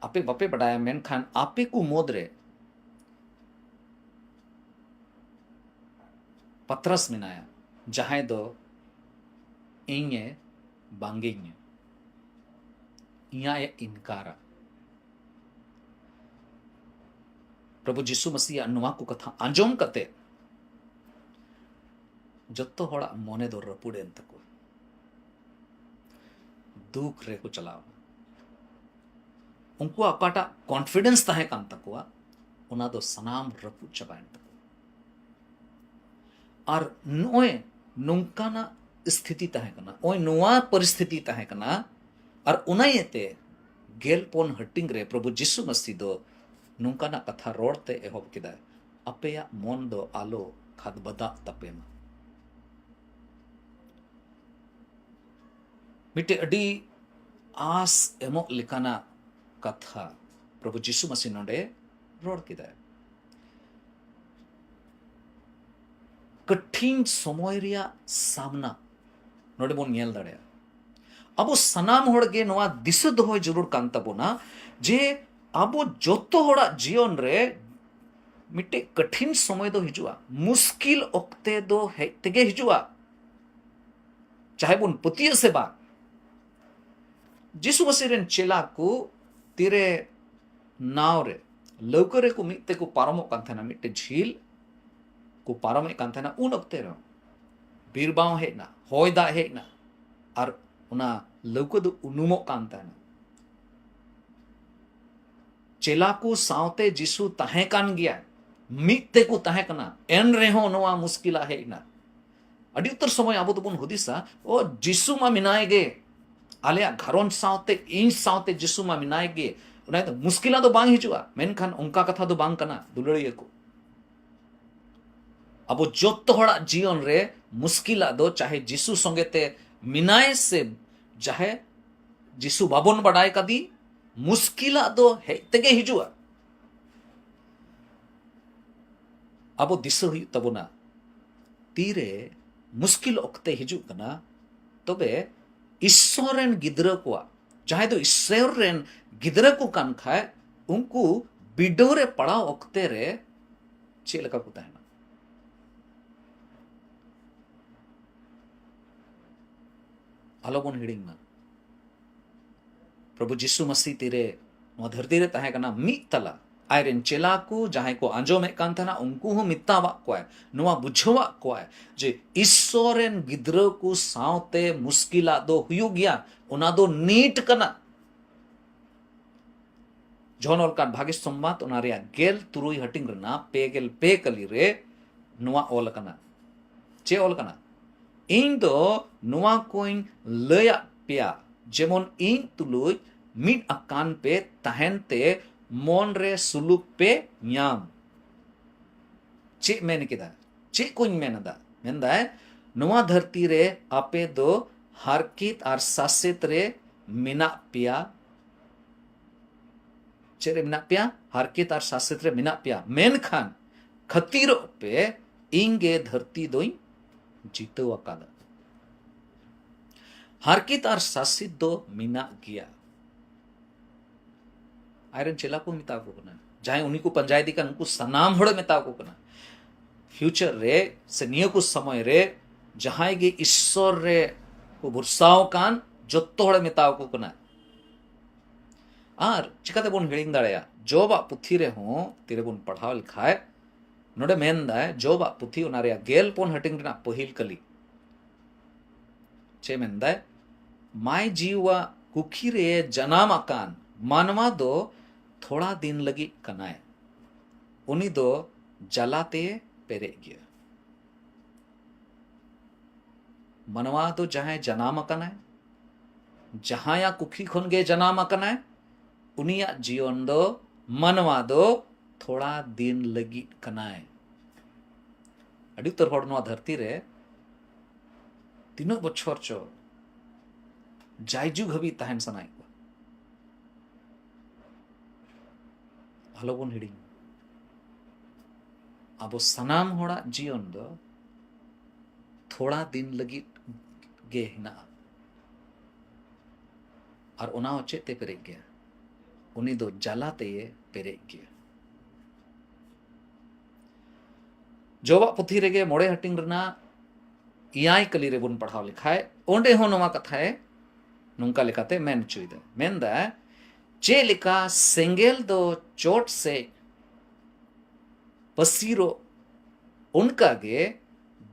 ᱟᱯᱮ ᱵᱟᱯᱮ ᱵᱟᱰᱟᱭᱟ, ᱢᱮᱱᱠᱷᱟᱱ ᱟᱯᱮ ᱠᱚ ᱢᱩᱫᱽᱨᱮ ᱯᱟᱛᱨᱟᱥ ᱢᱮᱱᱟᱭᱟ, ᱡᱟᱦᱟᱸᱭ ᱫᱚ ᱤᱧᱮ ᱵᱟᱝᱜᱤᱧᱟ, ᱤᱧᱟᱜ ᱮ ᱤᱱᱠᱟᱨᱟ᱾ ᱯᱨᱚᱵᱷᱩ ᱡᱤᱥᱩ ᱢᱟᱥᱤᱭᱟᱜ ᱱᱚᱣᱟ ᱠᱚ ᱠᱟᱛᱷᱟ ᱟᱸᱡᱚᱢ ᱠᱟᱛᱮ ᱡᱚᱛᱚ ᱦᱚᱲᱟᱜ ᱢᱚᱱᱮ ᱫᱚ ᱨᱟᱹᱯᱩᱫ ᱮᱱ ᱛᱟᱠᱚᱣᱟ, ᱫᱩᱠ ᱨᱮᱠᱚ ᱪᱟᱞᱟᱣ ᱮᱱᱟ᱾ ᱩᱱᱠᱩᱣᱟᱜ ᱚᱠᱟᱴᱟᱜ ᱠᱚᱱᱯᱷᱤᱰᱮᱱᱥ ᱛᱟᱦᱮᱸ ᱠᱟᱱ ᱛᱟᱠᱚᱣᱟ, ᱚᱱᱟ ᱫᱚ ᱥᱟᱱᱟᱢ ᱨᱟᱹᱯᱩᱫ ᱪᱟᱵᱟᱭᱮᱱ ᱛᱟᱠᱚᱣᱟ᱾ ᱟᱨ ᱱᱚᱜᱼᱚᱭ ᱱᱚᱝᱠᱟᱱᱟᱜ ᱥᱛᱷᱤᱛᱤ ᱛᱟᱦᱮᱸ ᱠᱟᱱᱟ, ᱱᱚᱜᱼᱚᱭ ᱱᱚᱣᱟ ᱯᱚᱨᱤᱥᱛᱷᱤᱛᱤ ᱛᱟᱦᱮᱸ ᱠᱟᱱᱟ᱾ ᱟᱨ ᱚᱱᱟ ᱤᱭᱟᱹᱛᱮ ᱜᱮᱞ ᱯᱩᱱ ᱦᱟᱹᱴᱤᱧ ᱨᱮ ᱯᱨᱚᱵᱷᱩ ᱡᱤᱥᱩ ᱢᱟᱹᱥᱤ ᱫᱚ ᱱᱚᱝᱠᱟᱱᱟᱜ ᱠᱟᱛᱷᱟ ᱨᱚᱲ ᱛᱮ ᱮᱦᱚᱵ ᱠᱮᱫᱟᱭ, "ᱟᱯᱮᱭᱟᱜ ᱢᱚᱱ ᱫᱚ ᱟᱞᱚ ᱠᱷᱟᱫᱽᱵᱟᱫᱟᱜ ᱛᱟᱯᱮ ᱢᱟ᱾" ᱢᱤᱫᱴᱮᱡ ᱟᱹᱰᱤ ᱟᱸᱥ ᱮᱢᱚᱜ ᱞᱮᱠᱟᱱᱟᱜ ᱠᱟᱛᱷᱟ ᱯᱨᱚᱵᱷᱩ ᱡᱤᱥᱩ ᱢᱟᱹᱥᱤ ᱱᱚᱰᱮ ᱨᱚᱲ ᱠᱮᱫᱟᱭ᱾ ᱠᱚᱴᱷᱤᱱ ᱥᱚᱢᱚᱭ ᱨᱮᱭᱟᱜ ᱥᱟᱢᱱᱟ ᱱᱚᱰᱮ ᱵᱚᱱ ᱧᱮᱞ ᱫᱟᱲᱮᱭᱟᱜᱼᱟ᱾ ᱟᱵᱚ ᱥᱟᱱᱟᱢ ᱦᱚᱲ ᱜᱮ ᱱᱚᱣᱟ ᱫᱤᱥᱟᱹ ᱫᱚᱦᱚᱭ ᱡᱟᱹᱨᱩᱲ ᱠᱟᱱ ᱛᱟᱵᱚᱱᱟ ᱡᱮ ᱟᱵᱚ ᱡᱚᱛᱚ ᱦᱚᱲᱟᱜ ᱡᱤᱭᱚᱱ ᱨᱮ ᱢᱤᱫᱴᱮᱡ ᱠᱚᱴᱷᱤᱱ ᱥᱚᱢᱚᱭ ᱫᱚ ᱦᱤᱡᱩᱜᱼᱟ, ᱢᱩᱥᱠᱤᱞ ᱚᱠᱛᱮ ᱫᱚ ᱦᱮᱡ ᱛᱮᱜᱮ ᱦᱤᱡᱩᱜᱼᱟ, ᱪᱟᱦᱮ ᱵᱚᱱ ᱯᱟᱹᱛᱭᱟᱹᱜ ᱥᱮ ᱵᱟᱝ᱾ ᱡᱤᱥᱩ ᱢᱟᱹᱥᱤ ᱨᱮᱱ ᱪᱮᱞᱟ ᱠᱚ ᱛᱤᱨᱮ ᱱᱟᱣ ᱨᱮ, ᱞᱟᱹᱣᱠᱟᱹ ᱨᱮᱠᱚ ᱢᱤᱫ ᱛᱮᱠᱚ ᱯᱟᱨᱚᱢᱚᱜ ᱠᱟᱱ ᱛᱟᱦᱮᱱᱟ, ᱢᱤᱫᱴᱮᱡ ᱡᱷᱤᱞ ᱠᱚ ᱯᱟᱨᱚᱢᱮᱫ ᱠᱟᱱ ᱛᱟᱦᱮᱱᱟ, ᱩᱱ ᱚᱠᱛᱮ ᱨᱮᱦᱚᱸ ᱵᱤᱨ ᱵᱟᱶ ᱦᱮᱡ ᱮᱱᱟ, ᱦᱚᱭ ᱫᱟᱜ ᱦᱮᱡ ᱮᱱᱟ, ᱟᱨ ᱚᱱᱟ ᱞᱟᱹᱣᱠᱟᱹ ᱫᱚ ᱩᱱᱩᱢᱚᱜ ᱠᱟᱱ ᱛᱟᱦᱮᱱᱟ᱾ ᱪᱮᱞᱟ ᱠᱚ ᱥᱟᱶᱛᱮ ᱡᱤᱥᱩ ᱛᱟᱦᱮᱸ ᱠᱟᱱ ᱜᱮᱭᱟ, ᱢᱤᱫ ᱛᱮᱠᱚ ᱛᱟᱦᱮᱸ ᱠᱟᱱᱟ, ᱮᱱ ᱨᱮᱦᱚᱸ ᱱᱚᱣᱟ ᱢᱩᱥᱠᱤᱞᱟ ᱦᱮᱡ ᱮᱱᱟ᱾ ᱟᱹᱰᱤ ᱩᱛᱟᱹᱨ ᱥᱚᱢᱚᱭ ᱟᱵᱚ ᱫᱚᱵᱚᱱ ᱦᱩᱫᱤᱥᱟ, "ᱚ, ᱡᱤᱥᱩ ᱢᱟ ᱢᱮᱱᱟᱭ ᱜᱮ, ᱟᱞᱮᱭᱟᱜ ᱜᱷᱟᱨᱚᱸᱡᱽ ᱥᱟᱶᱛᱮ, ᱤᱧ ᱥᱟᱶᱛᱮ ᱡᱤᱥᱩ ᱢᱟ ᱢᱮᱱᱟᱭ ᱜᱮ, ᱚᱱᱟ ᱫᱚ ᱢᱩᱥᱠᱤᱞᱟ ᱫᱚ ᱵᱟᱝ ᱦᱤᱡᱩᱜᱼᱟ᱾" ᱢᱮᱱᱠᱷᱟᱱ ᱚᱱᱠᱟ ᱠᱟᱛᱷᱟ ᱫᱚ ᱵᱟᱝ ᱠᱟᱱᱟ, ᱫᱩᱞᱟᱹᱲᱤᱭᱟᱹ ᱠᱚ᱾ ᱟᱵᱚ ᱡᱚᱛᱚ ᱦᱚᱲᱟᱜ ᱡᱤᱭᱚᱱ ᱨᱮ ᱢᱩᱥᱠᱤᱞᱟᱜ ᱫᱚ ᱪᱟᱦᱮ ᱡᱤᱥᱩ ᱥᱚᱸᱜᱮ ᱛᱮ ᱢᱮᱱᱟᱭ ᱥᱮ ᱪᱟᱦᱮ ᱡᱤᱥᱩ ᱵᱟᱵᱚᱱ ᱵᱟᱰᱟᱭ ᱠᱟᱫᱮ, ᱢᱩᱥᱠᱤᱞᱟᱜ ᱫᱚ ᱦᱮᱡ ᱛᱮᱜᱮ ᱦᱤᱡᱩᱜᱼᱟ᱾ ᱟᱵᱚ ᱫᱤᱥᱟᱹ ᱦᱩᱭᱩᱜ ᱛᱟᱵᱚᱱᱟ, ᱛᱤᱨᱮ ᱢᱩᱥᱠᱤᱞ ᱚᱠᱛᱮ ᱦᱤᱡᱩᱜ ᱠᱟᱱᱟ, ᱛᱚᱵᱮ ᱤᱥᱥᱚᱨ ᱨᱮᱱ ᱜᱤᱫᱽᱨᱟᱹ ᱠᱚᱣᱟᱜ, ᱡᱟᱦᱟᱸᱭ ᱫᱚ ᱤᱥᱥᱚᱨ ᱨᱮᱱ ᱜᱤᱫᱽᱨᱟᱹ ᱠᱚ ᱠᱟᱱ ᱠᱷᱟᱡ, ᱩᱱᱠᱩ ᱵᱤᱰᱟᱹᱣ ᱨᱮ ᱯᱟᱲᱟᱣ ᱚᱠᱛᱮ ᱨᱮ ᱪᱮᱫ ᱞᱮᱠᱟ ᱠᱚ ᱛᱟᱦᱮᱱᱟ? ᱟᱞᱚᱵᱚᱱ ᱦᱤᱲᱤᱧ ᱢᱟ, ᱯᱨᱚᱵᱷᱩ ᱡᱤᱥᱩ ᱢᱟᱹᱥᱤ ᱛᱤᱨᱮ ᱱᱚᱣᱟ ᱫᱷᱟᱹᱨᱛᱤ ᱨᱮ ᱛᱟᱦᱮᱸ ᱠᱟᱱᱟ, ᱢᱤᱫ ᱛᱟᱞᱟ ᱟᱡᱨᱮᱱ ᱪᱮᱞᱟ ᱠᱚ ᱡᱟᱦᱟᱸᱭ ᱠᱚ ᱟᱸᱡᱚᱢᱮᱫ ᱠᱟᱱ ᱛᱟᱦᱮᱱᱟ, ᱩᱱᱠᱩ ᱦᱚᱸ ᱢᱮᱛᱟᱣᱟᱜ ᱠᱚᱣᱟᱭ, ᱱᱚᱣᱟ ᱵᱩᱡᱷᱟᱹᱣᱟᱜ ᱠᱚᱣᱟᱭ ᱡᱮ ᱤᱥᱥᱚᱨ ᱨᱮᱱ ᱜᱤᱫᱽᱨᱟᱹ ᱠᱚ ᱥᱟᱶᱛᱮ ᱢᱩᱥᱠᱤᱞᱟᱜ ᱫᱚ ᱦᱩᱭᱩᱜ ᱜᱮᱭᱟ, ᱚᱱᱟ ᱫᱚ ᱱᱤᱴ ᱠᱟᱱᱟ᱾ ᱡᱚᱦᱚᱱ ᱚᱞ ᱠᱟᱱ ᱵᱷᱟᱜᱮ ᱥᱚᱢᱵᱟᱫ, ᱚᱱᱟ ᱨᱮᱭᱟᱜ ᱜᱮᱞ ᱛᱩᱨᱩᱭ ᱦᱟᱹᱴᱤᱧ ᱨᱮᱱᱟᱜ ᱯᱮ ᱜᱮᱞ ᱯᱮ ᱠᱟᱹᱞᱤ ᱨᱮ ᱱᱚᱣᱟ ᱚᱞ ᱟᱠᱟᱱᱟ᱾ ᱪᱮᱫ ᱚᱞ ᱟᱠᱟᱱᱟ? "ᱤᱧ ᱫᱚ ᱱᱚᱣᱟ ᱠᱚᱧ ᱞᱟᱹᱭᱟᱫ ᱯᱮᱭᱟ, ᱡᱮᱢᱚᱱ ᱤᱧ ᱛᱩᱞᱩᱡ ᱢᱤᱫ ᱟᱠᱟᱱ ᱯᱮ ᱛᱟᱦᱮᱱ ᱛᱮ ᱢᱚᱱ ᱨᱮ ᱥᱩᱞᱩᱠ ᱯᱮ ᱧᱟᱢ᱾" ᱪᱮᱫ ᱢᱮᱱ ᱠᱮᱫᱟ? ᱪᱮᱫ ᱠᱚᱧ ᱢᱮᱱ ᱮᱫᱟ? ᱢᱮᱱᱫᱟᱭ, ᱱᱚᱣᱟ ᱫᱷᱟᱹᱨᱛᱤ ᱨᱮ ᱟᱯᱮ ᱫᱚ ᱦᱟᱨᱠᱮᱛ ᱟᱨ ᱥᱟᱥᱮᱛ ᱨᱮ ᱢᱮᱱᱟᱜ ᱯᱮᱭᱟ᱾ ᱪᱮᱫ ᱨᱮ ᱢᱮᱱᱟᱜ ᱯᱮᱭᱟ? ᱦᱟᱨᱠᱮᱛ ᱟᱨ ᱥᱟᱥᱮᱛ ᱨᱮ ᱢᱮᱱᱟᱜ ᱯᱮᱭᱟ, ᱢᱮᱱᱠᱷᱟᱱ ᱠᱷᱟᱹᱛᱤᱨᱚᱜ ᱯᱮ, ᱤᱧ ᱜᱮ ᱫᱷᱟᱹᱨᱛᱤ ᱫᱚᱧ ᱡᱤᱛᱟᱹᱣ ᱟᱠᱟᱫᱟ᱾ ᱦᱟᱨᱠᱮᱛ ᱟᱨ ᱥᱟᱥᱮᱛ ᱫᱚ ᱢᱮᱱᱟᱜ ᱜᱮᱭᱟ᱾ ᱟᱡᱨᱮᱱ ᱪᱮᱞᱟ ᱠᱚ ᱢᱮᱛᱟ ᱠᱚ ᱠᱟᱱᱟ, ᱡᱟᱦᱟᱸᱭ ᱩᱱᱤ ᱠᱚ ᱯᱟᱸᱡᱟᱭᱮᱫᱮ ᱠᱟᱱ, ᱩᱱᱠᱩ ᱥᱟᱱᱟᱢ ᱦᱚᱲᱮ ᱢᱮᱛᱟ ᱠᱚ ᱠᱟᱱᱟ᱾ ᱯᱷᱤᱭᱩᱪᱟᱨ ᱨᱮ ᱥᱮ ᱱᱤᱭᱟᱹ ᱠᱚ ᱥᱚᱢᱚᱭ ᱨᱮ ᱡᱟᱦᱟᱸᱭ ᱜᱮ ᱤᱥᱥᱚᱨ ᱨᱮ ᱠᱚ ᱵᱷᱚᱨᱥᱟᱣ ᱠᱟᱱ, ᱡᱚᱛᱚ ᱦᱚᱲᱮ ᱢᱮᱛᱟ ᱠᱚ ᱠᱟᱱᱟ᱾ ᱟᱨ ᱪᱤᱠᱟᱹ ᱛᱮᱵᱚᱱ ᱦᱤᱲᱤᱧ ᱫᱟᱲᱮᱭᱟᱜᱼᱟ? ᱡᱚᱵᱟᱜ ᱯᱩᱛᱷᱤ ᱨᱮᱦᱚᱸ ᱛᱤᱨᱮᱵᱚᱱ ᱯᱟᱲᱦᱟᱣ ᱞᱮᱠᱷᱟᱡ, ᱱᱚᱰᱮ ᱢᱮᱱᱫᱟᱭ, ᱡᱚᱵᱟᱜ ᱯᱩᱛᱷᱤ ᱚᱱᱟ ᱨᱮᱭᱟᱜ ᱜᱮᱞ ᱯᱩᱱ ᱦᱟᱹᱴᱤᱧ ᱨᱮᱱᱟᱜ ᱯᱟᱹᱦᱤᱞ ᱠᱟᱹᱞᱤ, ᱪᱮᱫ ᱢᱮᱱᱫᱟᱭ? ᱢᱟᱭ ᱡᱤᱣᱟ ᱠᱩᱠᱷᱤ ᱨᱮ ᱡᱟᱱᱟᱢ ᱟᱠᱟᱱ ᱢᱟᱱᱣᱟ ᱫᱚ ᱛᱷᱚᱲᱟ ᱫᱤᱱ ᱞᱟᱹᱜᱤᱫ ᱠᱟᱱᱟᱭ, ᱩᱱᱤ ᱫᱚ ᱡᱟᱞᱟᱛᱮ ᱯᱮᱨᱮᱡ ᱜᱮᱭᱟ᱾ ᱢᱟᱱᱣᱟ ᱫᱚ ᱡᱟᱦᱟᱸᱭ ᱡᱟᱱᱟᱢ ᱟᱠᱟᱱᱟᱭ, ᱡᱟᱦᱟᱸᱭᱟᱜ ᱠᱩᱠᱷᱤ ᱠᱷᱚᱱ ᱜᱮ ᱡᱟᱱᱟᱢ ᱟᱠᱟᱱᱟᱭ, ᱩᱱᱤᱭᱟᱜ ᱡᱤᱭᱚᱱ ᱫᱚ, ᱢᱟᱱᱣᱟ ᱫᱚ ᱛᱷᱚᱲᱟ ᱫᱤᱱ ᱞᱟᱹᱜᱤᱫ ᱠᱟᱱᱟᱭ᱾ ᱟᱹᱰᱤ ᱩᱛᱟᱹᱨ ᱦᱚᱲ ᱱᱚᱣᱟ ᱫᱷᱟᱹᱨᱛᱤ ᱨᱮ ᱛᱤᱱᱟᱹᱜ ᱵᱚᱪᱷᱚᱨ ᱪᱚ ᱡᱟᱭᱡᱩᱜᱽ ᱦᱟᱹᱵᱤᱡ ᱛᱟᱦᱮᱱ ᱥᱟᱱᱟᱭᱮᱫ ᱠᱚᱣᱟ᱾ ᱟᱞᱚᱵᱚᱱ ᱦᱤᱲᱤᱧ, ᱟᱵᱚ ᱥᱟᱱᱟᱢ ᱦᱚᱲᱟᱜ ᱡᱤᱭᱚᱱ ᱫᱚ ᱛᱷᱚᱲᱟ ᱫᱤᱱ ᱞᱟᱹᱜᱤᱫ ᱜᱮ ᱦᱮᱱᱟᱜᱼᱟ᱾ ᱟᱨ ᱚᱱᱟ ᱦᱚᱸ ᱪᱮᱫ ᱛᱮ ᱯᱮᱨᱮᱡ ᱜᱮᱭᱟ? ᱩᱱᱤ ᱫᱚ ᱡᱟᱞᱟ ᱛᱮᱭᱮ ᱯᱮᱨᱮᱡ ᱜᱮᱭᱟ᱾ ᱡᱚᱵᱟᱜ ᱯᱩᱛᱷᱤ ᱨᱮᱜᱮ ᱢᱚᱬᱮ ᱦᱟᱹᱴᱤᱧ ᱨᱮᱱᱟᱜ ᱮᱭᱟᱭ ᱠᱟᱹᱞᱤ ᱨᱮᱵᱚᱱ ᱯᱟᱲᱦᱟᱣ ᱞᱮᱠᱷᱟᱡ, ᱚᱸᱰᱮ ᱦᱚᱸ ᱱᱚᱣᱟ ᱠᱟᱛᱷᱟᱭ ᱱᱚᱝᱠᱟ ᱞᱮᱠᱟᱛᱮ ᱢᱮᱱ ᱦᱚᱪᱚᱭᱮᱫᱟ, ᱢᱮᱱᱫᱟ, ᱪᱮᱫ ᱞᱮᱠᱟ ᱥᱮᱸᱜᱮᱞ ᱫᱚ ᱪᱚᱴ ᱥᱮᱫ ᱯᱟᱹᱥᱤᱨᱚᱜ, ᱚᱱᱠᱟᱜᱮ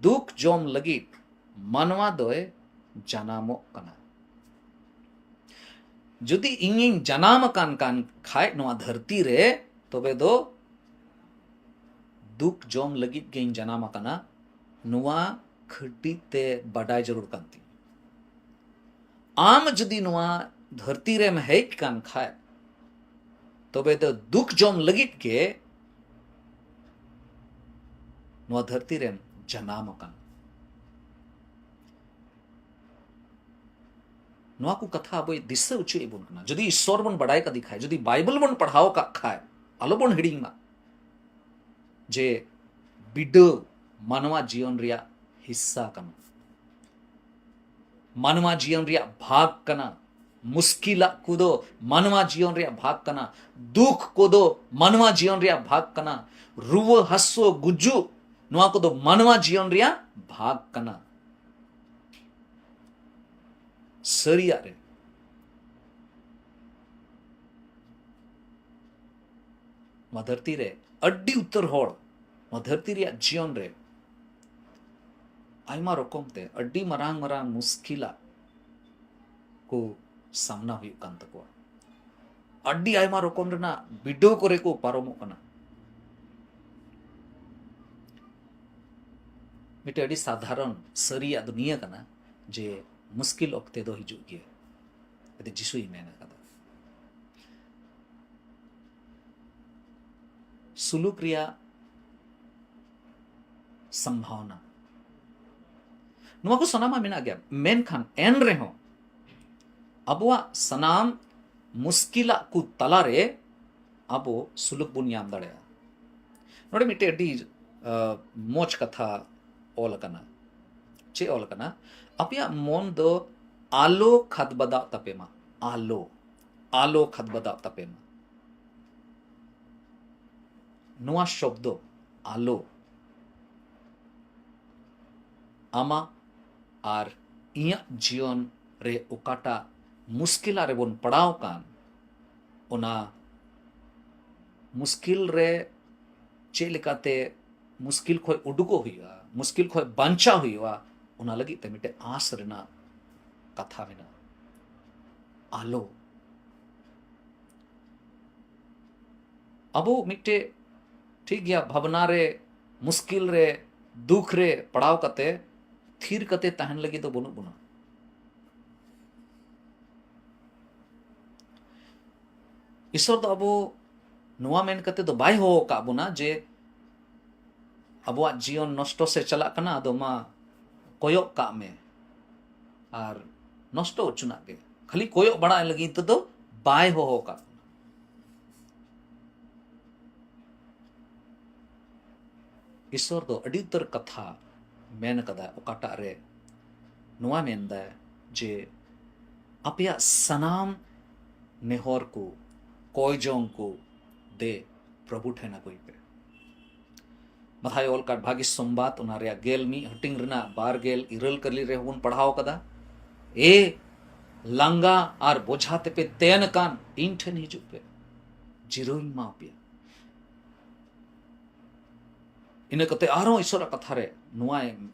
ᱫᱩᱠ ᱡᱚᱢ ᱞᱟᱹᱜᱤᱫ ᱢᱟᱱᱣᱟ ᱫᱚᱭ ᱡᱟᱱᱟᱢᱚᱜ ᱠᱟᱱᱟ᱾ ᱡᱩᱫᱤ ᱤᱧᱤᱧ ᱡᱟᱱᱟᱢ ᱟᱠᱟᱱ ᱠᱟᱱ ᱠᱷᱟᱡ ᱱᱚᱣᱟ ᱫᱷᱟᱹᱨᱛᱤ ᱨᱮ, ᱛᱚᱵᱮ ᱫᱚ ᱫᱩᱠ ᱡᱚᱢ ᱞᱟᱹᱜᱤᱫ ᱜᱮᱧ ᱡᱟᱱᱟᱢ ᱟᱠᱟᱱᱟ, ᱱᱚᱣᱟ ᱠᱷᱟᱹᱴᱤ ᱛᱮ ᱵᱟᱰᱟᱭ ᱡᱟᱹᱨᱩᱲ ᱠᱟᱱ ᱛᱤᱧᱟ᱾ ᱟᱢ ᱡᱩᱫᱤ ᱱᱚᱣᱟ ᱫᱷᱟᱹᱨᱛᱤ ᱨᱮᱢ ᱦᱮᱡ ᱠᱟᱱ ᱠᱷᱟᱡ, ᱛᱚᱵᱮ ᱫᱚ ᱫᱩᱠ ᱡᱚᱢ ᱞᱟᱹᱜᱤᱫ ᱜᱮ ᱱᱚᱣᱟ ᱫᱷᱟᱹᱨᱛᱤ ᱨᱮᱢ ᱡᱟᱱᱟᱢ ᱟᱠᱟᱱᱟ᱾ ᱱᱚᱣᱟ ᱠᱚ ᱠᱟᱛᱷᱟ ᱟᱵᱚᱭ ᱫᱤᱥᱟᱹ ᱦᱚᱪᱚᱭᱮᱫ ᱵᱚᱱ ᱠᱟᱱᱟ᱾ ᱡᱩᱫᱤ ᱤᱥᱥᱚᱨ ᱵᱚᱱ ᱵᱟᱰᱟᱭ ᱠᱟᱫᱮ ᱠᱷᱟᱡ, ᱡᱩᱫᱤ ᱵᱟᱭᱵᱮᱞ ᱵᱚᱱ ᱯᱟᱲᱦᱟᱣ ᱠᱟᱜ ᱠᱷᱟᱡ, ᱟᱞᱚ ᱵᱚᱱ ᱦᱤᱲᱤᱧ ᱢᱟ ᱡᱮ ᱵᱤᱰᱟᱹᱣ ᱢᱟᱱᱣᱟ ᱡᱤᱭᱚᱱ ᱨᱮᱭᱟᱜ ᱦᱤᱥᱥᱟ ᱠᱟᱱᱟ᱾ ᱢᱟᱱᱣᱟ ᱡᱤᱭᱚᱱ ᱨᱮᱭᱟᱜ ᱵᱷᱟᱜᱽ ᱠᱟᱱᱟ᱾ ᱢᱩᱥᱠᱤᱞᱟᱜ ᱠᱚᱫᱚ ᱢᱟᱱᱣᱟ ᱡᱤᱭᱚᱱ ᱨᱮᱭᱟᱜ ᱵᱷᱟᱜᱽ ᱠᱟᱱᱟ᱾ ᱫᱩᱠ ᱠᱚᱫᱚ ᱢᱟᱱᱣᱟ ᱡᱤᱭᱚᱱ ᱨᱮᱭᱟᱜ ᱵᱷᱟᱜᱽ ᱠᱟᱱᱟ᱾ ᱨᱩᱣᱟᱹ ᱦᱟᱹᱥᱩ ᱜᱩᱡᱩᱜ, ᱱᱚᱣᱟ ᱠᱚᱫᱚ ᱢᱟᱱᱣᱟ ᱡᱤᱭᱚᱱ ᱨᱮᱭᱟᱜ ᱵᱷᱟᱜᱽ ᱠᱟᱱᱟ᱾ ᱥᱟᱹᱨᱤᱭᱟᱜ ᱨᱮ ᱱᱚᱣᱟ ᱫᱷᱟᱹᱨᱛᱤ ᱨᱮ ᱟᱹᱰᱤ ᱩᱛᱟᱹᱨ ᱦᱚᱲ ᱱᱚᱣᱟ ᱫᱷᱟᱹᱨᱛᱤ ᱨᱮᱭᱟᱜ ᱡᱤᱭᱚᱱ ᱨᱮ ᱟᱭᱢᱟ ᱨᱚᱠᱚᱢ ᱛᱮ ᱟᱹᱰᱤ ᱢᱟᱨᱟᱝ ᱢᱟᱨᱟᱝ ᱢᱩᱥᱠᱤᱞᱟᱜ ᱠᱚ ᱥᱟᱢᱱᱟ ᱦᱩᱭᱩᱜ ᱠᱟᱱ ᱛᱟᱠᱚᱣᱟ᱾ ᱟᱹᱰᱤ ᱟᱭᱢᱟ ᱨᱚᱠᱚᱢ ᱨᱮᱱᱟᱜ ᱵᱤᱰᱟᱹᱣ ᱠᱚᱨᱮ ᱠᱚ ᱯᱟᱨᱚᱢᱚᱜ ᱠᱟᱱᱟ᱾ ᱢᱤᱫᱴᱮᱡ ᱟᱹᱰᱤ ᱥᱟᱫᱷᱟᱨᱚᱱ ᱥᱟᱹᱨᱤᱭᱟᱜ ᱫᱚ ᱱᱤᱭᱟᱹ ᱠᱟᱱᱟ ᱡᱮ ᱢᱩᱥᱠᱤᱞ ᱚᱠᱛᱮ ᱫᱚ ᱦᱤᱡᱩᱜ ᱜᱮᱭᱟ, ᱟᱫᱚ ᱡᱤᱥᱩᱭ ᱢᱮᱱ ᱟᱠᱟᱫᱟ᱾ ᱥᱩᱞᱩᱠ ᱨᱮᱭᱟᱜ ᱥᱚᱢᱵᱷᱟᱣᱱᱟ, ᱱᱚᱣᱟ ᱠᱚ ᱥᱟᱱᱟᱢᱟᱜ ᱢᱮᱱᱟᱜ ᱜᱮᱭᱟ, ᱢᱮᱱᱠᱷᱟᱱ ᱮᱱ ᱨᱮᱦᱚᱸ ᱟᱵᱚᱣᱟᱜ ᱥᱟᱱᱟᱢ ᱢᱩᱥᱠᱤᱞᱟᱜ ᱠᱚ ᱛᱟᱞᱟᱨᱮ ᱟᱵᱚ ᱥᱩᱞᱩᱠ ᱵᱚᱱ ᱧᱟᱢ ᱫᱟᱲᱮᱭᱟᱜᱼᱟ᱾ ᱱᱚᱰᱮ ᱢᱤᱫᱴᱮᱡ ᱟᱹᱰᱤ, ᱟ, ᱢᱚᱡᱽ ᱠᱟᱛᱷᱟ ᱚᱞ ᱟᱠᱟᱱᱟ᱾ ᱪᱮᱫ ᱚᱞ ᱟᱠᱟᱱᱟ? ᱟᱯᱮᱭᱟᱜ ᱢᱚᱱ ᱫᱚ ᱟᱞᱚ ᱠᱷᱟᱫᱽᱵᱟᱫᱟᱜ ᱛᱟᱯᱮ ᱢᱟ, ᱟᱞᱚ᱾ ᱟᱞᱚ ᱠᱷᱟᱫᱽᱵᱟᱫᱟᱜ ᱛᱟᱯᱮ ᱢᱟ᱾ ᱱᱚᱣᱟ ᱥᱚᱵᱫᱚ ᱟᱞᱚ ᱟᱢᱟᱜ ᱟᱨ ᱤᱧᱟᱹᱜ ᱡᱤᱭᱚᱱ ᱨᱮ ᱚᱠᱟᱴᱟᱜ ᱢᱩᱥᱠᱤᱞᱟ ᱨᱮᱵᱚᱱ ᱯᱟᱲᱟᱣ ᱠᱟᱱ, ᱚᱱᱟ ᱢᱩᱥᱠᱤᱞ ᱨᱮ ᱪᱮᱫ ᱞᱮᱠᱟᱛᱮ ᱢᱩᱥᱠᱤᱞ ᱠᱷᱚᱱ ᱩᱰᱩᱠᱚᱜ ᱦᱩᱭᱩᱜᱼᱟ, ᱢᱩᱥᱠᱤᱞ ᱠᱷᱚᱱ ᱵᱟᱧᱪᱟᱣ ᱦᱩᱭᱩᱜᱼᱟ, ᱚᱱᱟ ᱞᱟᱹᱜᱤᱫ ᱛᱮ ᱢᱤᱫᱴᱮᱱ ᱟᱸᱥ ᱨᱮᱱᱟᱜ ᱠᱟᱛᱷᱟ ᱢᱮᱱᱟᱜᱼᱟ᱾ ᱟᱞᱚ ᱟᱵᱚ ᱢᱤᱫᱴᱮᱡ, ᱴᱷᱤᱠ ᱜᱮᱭᱟ, ᱵᱷᱟᱵᱽᱱᱟ ᱨᱮ, ᱢᱩᱥᱠᱤᱞ ᱨᱮ, ᱫᱩᱠ ᱨᱮ ᱯᱟᱲᱟᱣ ᱠᱟᱛᱮ ᱛᱷᱤᱨ ᱠᱟᱛᱮ ᱛᱟᱦᱮᱱ ᱞᱟᱹᱜᱤᱫ ᱫᱚ ᱵᱟᱹᱱᱩᱜ ᱵᱚᱱᱟ᱾ ᱤᱥᱚᱨ ᱫᱚ ᱟᱵᱚ ᱱᱚᱣᱟ ᱢᱮᱱ ᱠᱟᱛᱮ ᱫᱚ ᱵᱟᱭ ᱦᱚᱦᱚ ᱟᱠᱟᱫ ᱵᱚᱱᱟ ᱡᱮ ᱟᱵᱚᱣᱟᱜ ᱡᱤᱭᱚᱱ ᱱᱚᱥᱴᱚ ᱥᱮ ᱪᱟᱞᱟᱜ ᱠᱟᱱᱟ, ᱟᱫᱚ ᱢᱟ ᱠᱚᱭᱚᱜ ᱠᱟᱜ ᱢᱮ ᱟᱨ ᱱᱚᱥᱴᱚ ᱦᱚᱪᱚᱱᱟᱜ ᱜᱮ᱾ ᱠᱷᱟᱹᱞᱤ ᱠᱚᱭᱚᱜ ᱵᱟᱲᱟᱭ ᱞᱟᱹᱜᱤᱫ ᱛᱮᱫᱚ ᱵᱟᱭ ᱦᱚᱦᱚ ᱟᱠᱟᱫ ᱵᱚᱱᱟ᱾ ᱤᱥᱚᱨ ᱫᱚ ᱟᱹᱰᱤ ᱩᱛᱟᱹᱨ ᱠᱟᱛᱷᱟ ᱢᱮᱱ ᱠᱟᱫᱟ, ᱚᱠᱟᱴᱟᱜ ᱨᱮ ᱱᱚᱣᱟ ᱢᱮᱱᱫᱟᱭ ᱡᱮ ᱟᱯᱮᱭᱟᱜ ᱥᱟᱱᱟᱢ ᱱᱮᱦᱚᱨ ᱠᱚ, ᱠᱚᱭ ᱡᱚᱝ ᱠᱚ ᱫᱮ ᱯᱨᱚᱵᱷᱩ ᱴᱷᱮᱱ ᱟᱹᱜᱩᱭ ᱯᱮ᱾ ᱢᱟᱛᱷᱟᱭ ᱚᱞ ᱠᱟᱫ ᱵᱷᱟᱹᱜᱤ ᱥᱚᱢᱵᱟᱫ, ᱚᱱᱟ ᱨᱮᱭᱟᱜ ᱜᱮᱞ ᱢᱤᱫ ᱦᱟᱹᱴᱤᱧ ᱨᱮᱱᱟᱜ ᱵᱟᱨ ᱜᱮᱞ ᱤᱨᱟᱹᱞ ᱠᱟᱹᱞᱤ ᱨᱮᱦᱚᱸ ᱵᱚᱱ ᱯᱟᱲᱦᱟᱣ ᱠᱟᱫᱟ, "ᱮ ᱞᱟᱸᱜᱟ ᱟᱨ ᱵᱚᱡᱷᱟ ᱛᱮᱯᱮ ᱛᱮᱱ ᱟᱠᱟᱱ, ᱤᱧ ᱴᱷᱮᱱ ᱦᱤᱡᱩᱜ ᱯᱮ, ᱡᱤᱨᱟᱹᱣᱤᱧ ᱮᱢᱟ ᱯᱮᱭᱟ᱾" ᱤᱱᱟᱹ ᱠᱟᱛᱮ ᱟᱨᱦᱚᱸ ᱤᱥᱚᱨᱟᱜ ᱠᱟᱛᱷᱟ ᱨᱮ ᱱᱚᱣᱟᱭ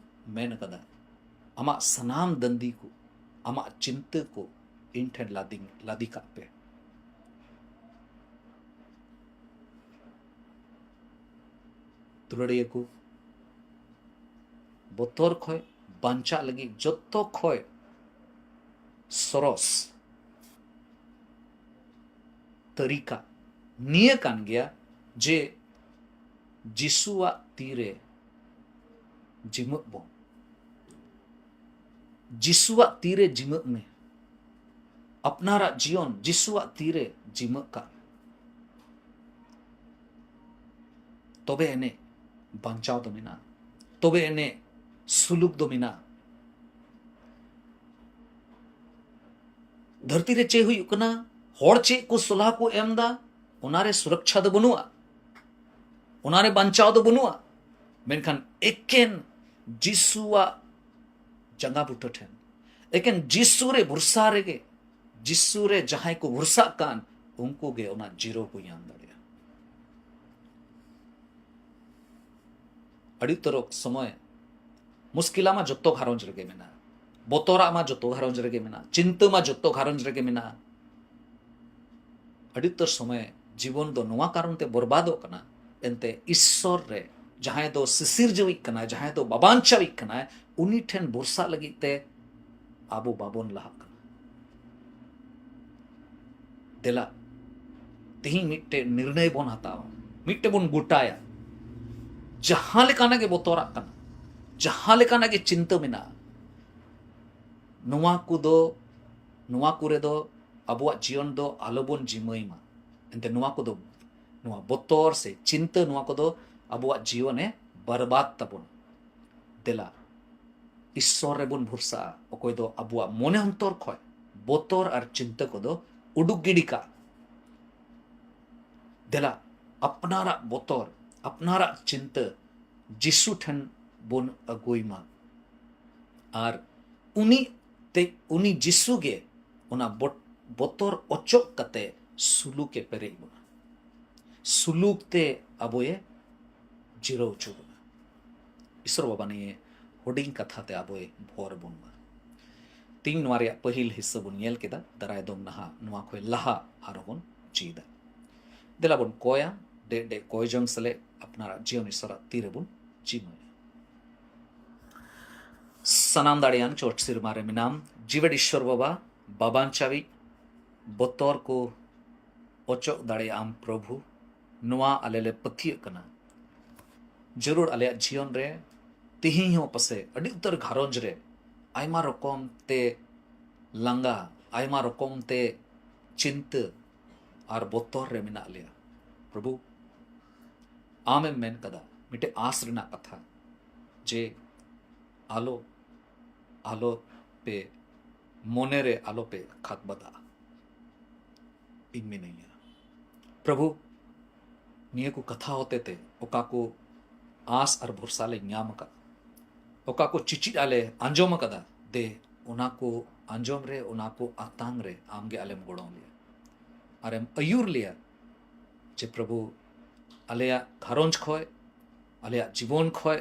ᱢᱮᱱ ᱠᱟᱫᱟ, "ᱟᱢᱟᱜ ᱥᱟᱱᱟᱢ ᱫᱟᱹᱱᱫᱤ ᱠᱚ, ᱟᱢᱟᱜ ᱪᱤᱱᱛᱟᱹ ᱠᱚ ᱤᱧ ᱴᱷᱮᱱ ᱞᱟᱫᱤ, ᱞᱟᱫᱤ ᱠᱟᱜ ᱯᱮ᱾" ᱫᱩᱞᱟᱹᱲᱤᱭᱟᱹ ᱠᱚ, ᱵᱚᱛᱚᱨ ᱠᱷᱚᱡ ᱵᱟᱧᱪᱟᱜ ᱞᱟᱹᱜᱤᱫ ᱡᱚᱛᱚ ᱠᱷᱚᱡ ᱥᱚᱨᱚᱥ ᱛᱟᱹᱨᱤᱠᱟ ᱱᱤᱭᱟᱹ ᱠᱟᱱ ᱜᱮᱭᱟ ᱡᱮ ᱡᱤᱥᱩᱣᱟᱜ ᱛᱤᱨᱮ ᱡᱤᱢᱟᱹᱜ ᱵᱚᱱ᱾ ᱡᱤᱥᱩᱣᱟᱜ ᱛᱤᱨᱮ ᱡᱤᱢᱟᱹᱜ ᱢᱮ᱾ ᱟᱯᱱᱟᱨᱟᱜ ᱡᱤᱭᱚᱱ ᱡᱤᱥᱩᱣᱟᱜ ᱛᱤᱨᱮ ᱡᱤᱢᱟᱹᱜ ᱠᱟᱜ ᱢᱮ᱾ ᱛᱚᱵᱮ ᱮᱱᱮᱡ ᱵᱟᱧᱪᱟᱣ ᱫᱚ ᱢᱮᱱᱟᱜᱼᱟ, ᱛᱚᱵᱮ ᱮᱱᱮᱡ ᱥᱩᱞᱩᱠ ᱫᱚ ᱢᱮᱱᱟᱜᱼᱟ᱾ ᱫᱷᱟᱹᱨᱛᱤ ᱨᱮ ᱪᱮᱫ ᱦᱩᱭᱩᱜ ᱠᱟᱱᱟ, ᱦᱚᱲ ᱪᱮᱫ ᱠᱚ ᱥᱚᱞᱦᱟ ᱠᱚ ᱮᱢ ᱮᱫᱟ, ᱚᱱᱟᱨᱮ ᱥᱩᱨᱚᱠᱪᱷᱟ ᱫᱚ ᱵᱟᱹᱱᱩᱜᱼᱟ, ᱚᱱᱟᱨᱮ ᱵᱟᱧᱪᱟᱣ ᱫᱚ ᱵᱟᱹᱱᱩᱜᱼᱟ᱾ ᱢᱮᱱᱠᱷᱟᱱ ᱮᱠᱮᱱ ᱡᱤᱥᱩᱣᱟᱜ ᱡᱟᱸᱜᱟ ᱵᱩᱴᱟᱹ ᱴᱷᱮᱱ, ᱮᱠᱮᱱ ᱡᱤᱥᱩ ᱨᱮ ᱵᱷᱚᱨᱥᱟ ᱨᱮᱜᱮ, ᱡᱤᱥᱩ ᱨᱮ ᱡᱟᱦᱟᱸᱭ ᱠᱚ ᱵᱷᱚᱨᱥᱟᱜ ᱠᱟᱱ, ᱩᱱᱠᱩ ᱜᱮ ᱚᱱᱟ ᱡᱤᱨᱟᱹᱣ ᱠᱚ ᱧᱟᱢ ᱫᱟᱲᱮᱭᱟᱜᱼᱟ᱾ ᱟᱹᱰᱤ ᱩᱛᱟᱹᱨ ᱥᱚᱢᱚᱭ ᱢᱩᱥᱠᱤᱞᱟ ᱢᱟ ᱡᱚᱛᱚ ᱜᱷᱟᱨᱚᱸᱡᱽ ᱨᱮᱜᱮ ᱢᱮᱱᱟᱜᱼᱟ, ᱵᱚᱛᱚᱨᱟᱜ ᱢᱟ ᱡᱚᱛᱚ ᱜᱷᱟᱨᱚᱸᱡᱽ ᱨᱮᱜᱮ ᱢᱮᱱᱟᱜᱼᱟ, ᱪᱤᱱᱛᱟᱹ ᱢᱟ ᱡᱚᱛᱚ ᱜᱷᱟᱨᱚᱸᱡᱽ ᱨᱮᱜᱮ ᱢᱮᱱᱟᱜᱼᱟ᱾ ᱟᱹᱰᱤ ᱩᱛᱟᱹᱨ ᱥᱚᱢᱚᱭ ᱡᱤᱵᱚᱱ ᱫᱚ ᱱᱚᱣᱟ ᱠᱟᱨᱚᱱ ᱛᱮ ᱵᱚᱨᱵᱟᱫᱚᱜ ᱠᱟᱱᱟ, ᱮᱱᱛᱮ ᱤᱥᱥᱚᱨ ᱨᱮ ᱡᱟᱦᱟᱸᱭ ᱫᱚ ᱥᱤᱥᱤᱨᱡᱟᱹᱣᱤᱡ ᱠᱟᱱᱟᱭ, ᱡᱟᱦᱟᱸᱭ ᱫᱚ ᱵᱟᱵᱟᱱᱪᱟᱣᱤᱡ ᱠᱟᱱᱟᱭ, ᱩᱱᱤ ᱴᱷᱮᱱ ᱵᱷᱚᱨᱥᱟᱜ ᱞᱟᱹᱜᱤᱫ ᱛᱮ ᱟᱵᱚ ᱵᱟᱵᱚᱱ ᱞᱟᱦᱟᱜ ᱠᱟᱱᱟ᱾ ᱫᱮᱞᱟ, ᱛᱮᱦᱮᱧ ᱢᱤᱫᱴᱮᱡ ᱱᱤᱨᱬᱚᱭ ᱵᱚᱱ ᱦᱟᱛᱟᱣᱟ, ᱢᱤᱫᱴᱮᱡ ᱵᱚᱱ ᱜᱚᱴᱟᱭᱟ᱾ ᱡᱟᱦᱟᱸ ᱞᱮᱠᱟᱱᱟᱜ ᱜᱮ ᱵᱚᱛᱚᱨᱟᱜ ᱠᱟᱱᱟ, ᱡᱟᱦᱟᱸ ᱞᱮᱠᱟᱱᱟᱜ ᱜᱮ ᱪᱤᱱᱛᱟᱹ ᱢᱮᱱᱟᱜᱼᱟ, ᱱᱚᱣᱟ ᱠᱚᱫᱚ, ᱱᱚᱣᱟ ᱠᱚᱨᱮ ᱫᱚ ᱟᱵᱚᱣᱟᱜ ᱡᱤᱭᱚᱱ ᱫᱚ ᱟᱞᱚᱵᱚᱱ ᱡᱤᱢᱟᱹᱭ ᱢᱟ᱾ ᱮᱱᱛᱮ ᱱᱚᱣᱟ ᱠᱚᱫᱚ, ᱱᱚᱣᱟ ᱵᱚᱛᱚᱨ ᱥᱮ ᱪᱤᱱᱛᱟᱹ, ᱱᱚᱣᱟ ᱠᱚᱫᱚ ᱟᱵᱚᱣᱟᱜ ᱡᱤᱭᱚᱱᱮ ᱵᱟᱨᱵᱟᱫ ᱛᱟᱵᱚᱱᱟ᱾ ᱫᱮᱞᱟ, ᱤᱥᱥᱚᱨ ᱨᱮᱵᱚᱱ ᱵᱷᱚᱨᱥᱟᱜᱼᱟ, ᱚᱠᱚᱭ ᱫᱚ ᱟᱵᱚᱣᱟᱜ ᱢᱚᱱᱮ ᱚᱱᱛᱚᱨ ᱠᱷᱚᱱ ᱵᱚᱛᱚᱨ ᱟᱨ ᱪᱤᱱᱛᱟᱹ ᱠᱚᱫᱚ ᱩᱰᱩᱠ ᱜᱤᱰᱤ ᱠᱟᱜ᱾ ᱫᱮᱞᱟ, ᱟᱯᱱᱟᱨᱟᱜ ᱵᱚᱛᱚᱨ, ᱟᱯᱱᱟᱨᱟᱜ ᱪᱤᱱᱛᱟᱹ ᱡᱤᱥᱩ ᱴᱷᱮᱱ ᱵᱚᱱ ᱟᱹᱜᱩᱭ ᱢᱟ᱾ ᱟᱨ ᱩᱱᱤ ᱛᱮ, ᱩᱱᱤ ᱡᱤᱥᱩ ᱜᱮ ᱚᱱᱟ ᱵᱚᱛ-, ᱵᱚᱛᱚᱨ ᱚᱪᱚᱜ ᱠᱟᱛᱮ ᱥᱩᱞᱩᱠᱮ ᱯᱮᱨᱮᱡ ᱵᱚᱱᱟ, ᱥᱩᱞᱩᱠ ᱛᱮ ᱟᱵᱚᱭᱮ ᱡᱤᱨᱟᱹᱣ ᱦᱚᱪᱚ ᱵᱚᱱᱟ᱾ ᱤᱥᱚᱨ ᱵᱟᱵᱟ ᱱᱤᱭᱟᱹ ᱦᱩᱰᱤᱧ ᱠᱟᱛᱷᱟ ᱛᱮ ᱟᱵᱚᱭ ᱵᱷᱚᱨ ᱵᱚᱱ ᱢᱟ᱾ ᱛᱤᱦᱤᱧ ᱱᱚᱣᱟ ᱨᱮᱭᱟᱜ ᱯᱟᱹᱦᱤᱞ ᱦᱤᱥᱥᱟᱹ ᱵᱚᱱ ᱧᱮᱞ ᱠᱮᱫᱟ, ᱫᱟᱨᱟᱭ ᱫᱚᱢ ᱱᱟᱦᱟᱜ ᱱᱚᱣᱟ ᱠᱷᱚᱱ ᱞᱟᱦᱟ ᱟᱨᱦᱚᱸ ᱵᱚᱱ ᱪᱮᱫᱟ᱾ ᱫᱮᱞᱟ ᱵᱚᱱ ᱠᱚᱭᱟ, ᱰᱮ ᱰᱮ ᱠᱚᱭ ᱡᱚᱝ ᱥᱮᱞᱮᱫ ᱟᱯᱱᱟᱨᱟᱜ ᱡᱤᱭᱚᱱ ᱤᱥᱚᱨᱟᱜ ᱛᱤ ᱨᱮᱵᱚᱱ ᱡᱤᱢᱟᱹᱭᱟ᱾ ᱥᱟᱱᱟᱢ ᱫᱟᱲᱮᱭᱟᱱ ᱪᱚᱴ ᱥᱤᱨᱢᱟ ᱨᱮ ᱢᱮᱱᱟᱢ, ᱡᱤᱣᱮᱫ ᱤᱥᱚᱨ ᱵᱟᱵᱟ, ᱵᱟᱵᱟᱱᱪᱟᱣᱤᱡ, ᱵᱚᱛᱚᱨ ᱠᱚ ᱚᱪᱚᱜ ᱫᱟᱲᱮᱭᱟᱜ ᱟᱢ ᱯᱨᱚᱵᱷᱩ, ᱱᱚᱣᱟ ᱟᱞᱮ ᱞᱮ ᱯᱟᱹᱛᱭᱟᱹᱜ ᱠᱟᱱᱟ᱾ ᱡᱟᱹᱨᱩᱲ ᱟᱞᱮᱭᱟᱜ ᱡᱤᱭᱚᱱ ᱨᱮ ᱛᱤᱦᱤᱧ ᱦᱚᱸ ᱯᱟᱥᱮ ᱟᱹᱰᱤ ᱩᱛᱟᱹᱨ ᱜᱷᱟᱨᱚᱸᱡᱽ ᱨᱮ ᱟᱭᱢᱟ ᱨᱚᱠᱚᱢ ᱛᱮ ᱞᱟᱸᱜᱟ, ᱟᱭᱢᱟ ᱨᱚᱠᱚᱢ ᱛᱮ ᱪᱤᱱᱛᱟᱹ ᱟᱨ ᱵᱚᱛᱚᱨ ᱨᱮ ᱢᱮᱱᱟᱜ ᱞᱮᱭᱟ᱾ ᱯᱨᱚᱵᱷᱩ, ᱟᱢᱮᱢ ᱢᱮᱱ ᱠᱟᱫᱟ ᱢᱤᱫᱴᱮᱡ ᱟᱸᱥ ᱨᱮᱱᱟᱜ ᱠᱟᱛᱷᱟ, ᱡᱮ ᱟᱞᱚ, ᱟᱞᱚ ᱯᱮ, ᱢᱚᱱᱮ ᱨᱮ ᱟᱞᱚ ᱯᱮ ᱠᱷᱟᱫᱽᱵᱟᱫᱟᱜᱼᱟ᱾ ᱤᱧ ᱢᱤᱱᱟᱹᱧᱟ᱾ ᱯᱨᱚᱵᱷᱩ, ᱱᱤᱭᱟᱹ ᱠᱚ ᱠᱟᱛᱷᱟ ᱦᱚᱛᱮ ᱛᱮ ᱚᱠᱟ ᱠᱚ ᱟᱸᱥ ᱟᱨ ᱵᱷᱚᱨᱥᱟ ᱞᱮ ᱧᱟᱢ ᱟᱠᱟᱫ, ᱚᱠᱟ ᱠᱚ ᱪᱤᱪᱤᱫ ᱟᱞᱮ ᱟᱸᱡᱚᱢ ᱟᱠᱟᱫᱟ, ᱫᱮ ᱚᱱᱟ ᱠᱚ ᱟᱸᱡᱚᱢ ᱨᱮ, ᱚᱱᱟ ᱠᱚ ᱟᱛᱟᱝ ᱨᱮ ᱟᱢᱜᱮ ᱟᱞᱮᱢ ᱜᱚᱲᱚ ᱞᱮᱭᱟ ᱟᱨᱮᱢ ᱟᱹᱭᱩᱨ ᱞᱮᱭᱟ, ᱡᱮ ᱯᱨᱚᱵᱷᱩ, ᱟᱞᱮᱭᱟᱜ ᱜᱷᱟᱨᱚᱸᱡᱽ ᱠᱷᱚᱡ, ᱟᱞᱮᱭᱟᱜ ᱡᱤᱵᱚᱱ ᱠᱷᱚᱡ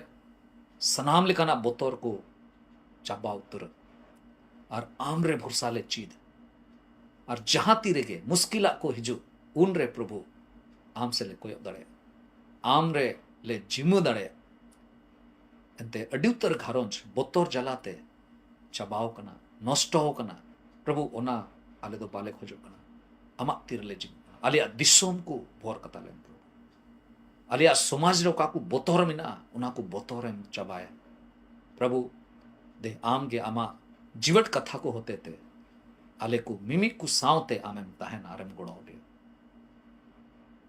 ᱥᱟᱱᱟᱢ ᱞᱮᱠᱟᱱᱟᱜ ᱵᱚᱛᱚᱨ ᱠᱚ ᱪᱟᱵᱟ ᱩᱛᱟᱹᱨᱚᱜ ᱟᱨ ᱟᱢ ᱨᱮ ᱵᱷᱚᱨᱥᱟ ᱞᱮ ᱪᱮᱫ᱾ ᱟᱨ ᱡᱟᱦᱟᱸ ᱛᱤ ᱨᱮᱜᱮ ᱢᱩᱥᱠᱤᱞᱟᱜ ᱠᱚ ᱦᱤᱡᱩᱜ, ᱩᱱ ᱨᱮ ᱯᱨᱚᱵᱷᱩ ᱟᱢ ᱥᱮᱫ ᱞᱮ ᱠᱚᱭᱚᱜ ᱫᱟᱲᱮᱭᱟᱜᱼᱟ, ᱟᱢ ᱨᱮ ᱞᱮ ᱡᱤᱢᱟᱹ ᱫᱟᱲᱮᱭᱟᱜᱼᱟ᱾ ᱮᱱᱛᱮ ᱟᱹᱰᱤ ᱩᱛᱟᱹᱨ ᱜᱷᱟᱨᱚᱸᱡᱽ ᱵᱚᱛᱚᱨ ᱡᱟᱞᱟᱛᱮ ᱪᱟᱵᱟᱣ ᱠᱟᱱᱟ, ᱱᱚᱥᱴᱚ ᱠᱟᱱᱟ᱾ ᱯᱨᱚᱵᱷᱩ, ᱚᱱᱟ ᱟᱞᱮ ᱫᱚ ᱵᱟᱞᱮ ᱠᱷᱚᱡᱚᱜ ᱠᱟᱱᱟ᱾ ᱟᱢᱟᱜ ᱛᱤ ᱨᱮᱞᱮ ᱡᱤᱢᱟᱹᱜᱼᱟ᱾ ᱟᱞᱮᱭᱟᱜ ᱫᱤᱥᱚᱢ ᱠᱚ ᱵᱷᱚᱨ ᱠᱟᱛᱟ ᱞᱮᱢ ᱯᱨᱚᱵᱷᱩ᱾ ᱟᱞᱮᱭᱟᱜ ᱥᱚᱢᱟᱡᱽ ᱨᱮ ᱚᱠᱟ ᱠᱚ ᱵᱚᱛᱚᱨ ᱢᱮᱱᱟᱜᱼᱟ, ᱚᱱᱟ ᱠᱚ ᱵᱚᱛᱚᱨᱮᱢ ᱪᱟᱵᱟᱭᱟ᱾ ᱯᱨᱚᱵᱷᱩ, ᱫᱮ ᱟᱢ ᱜᱮ ᱟᱢᱟᱜ ᱡᱤᱣᱮᱫ ᱠᱟᱛᱷᱟ ᱠᱚ ᱦᱚᱛᱮ ᱛᱮ ᱟᱞᱮ ᱠᱚ ᱢᱤᱢᱤᱫ ᱠᱚ ᱥᱟᱶᱛᱮ ᱟᱢᱮᱢ ᱛᱟᱦᱮᱱᱟ ᱟᱨᱮᱢ ᱜᱚᱲᱚ ᱞᱮᱭᱟ᱾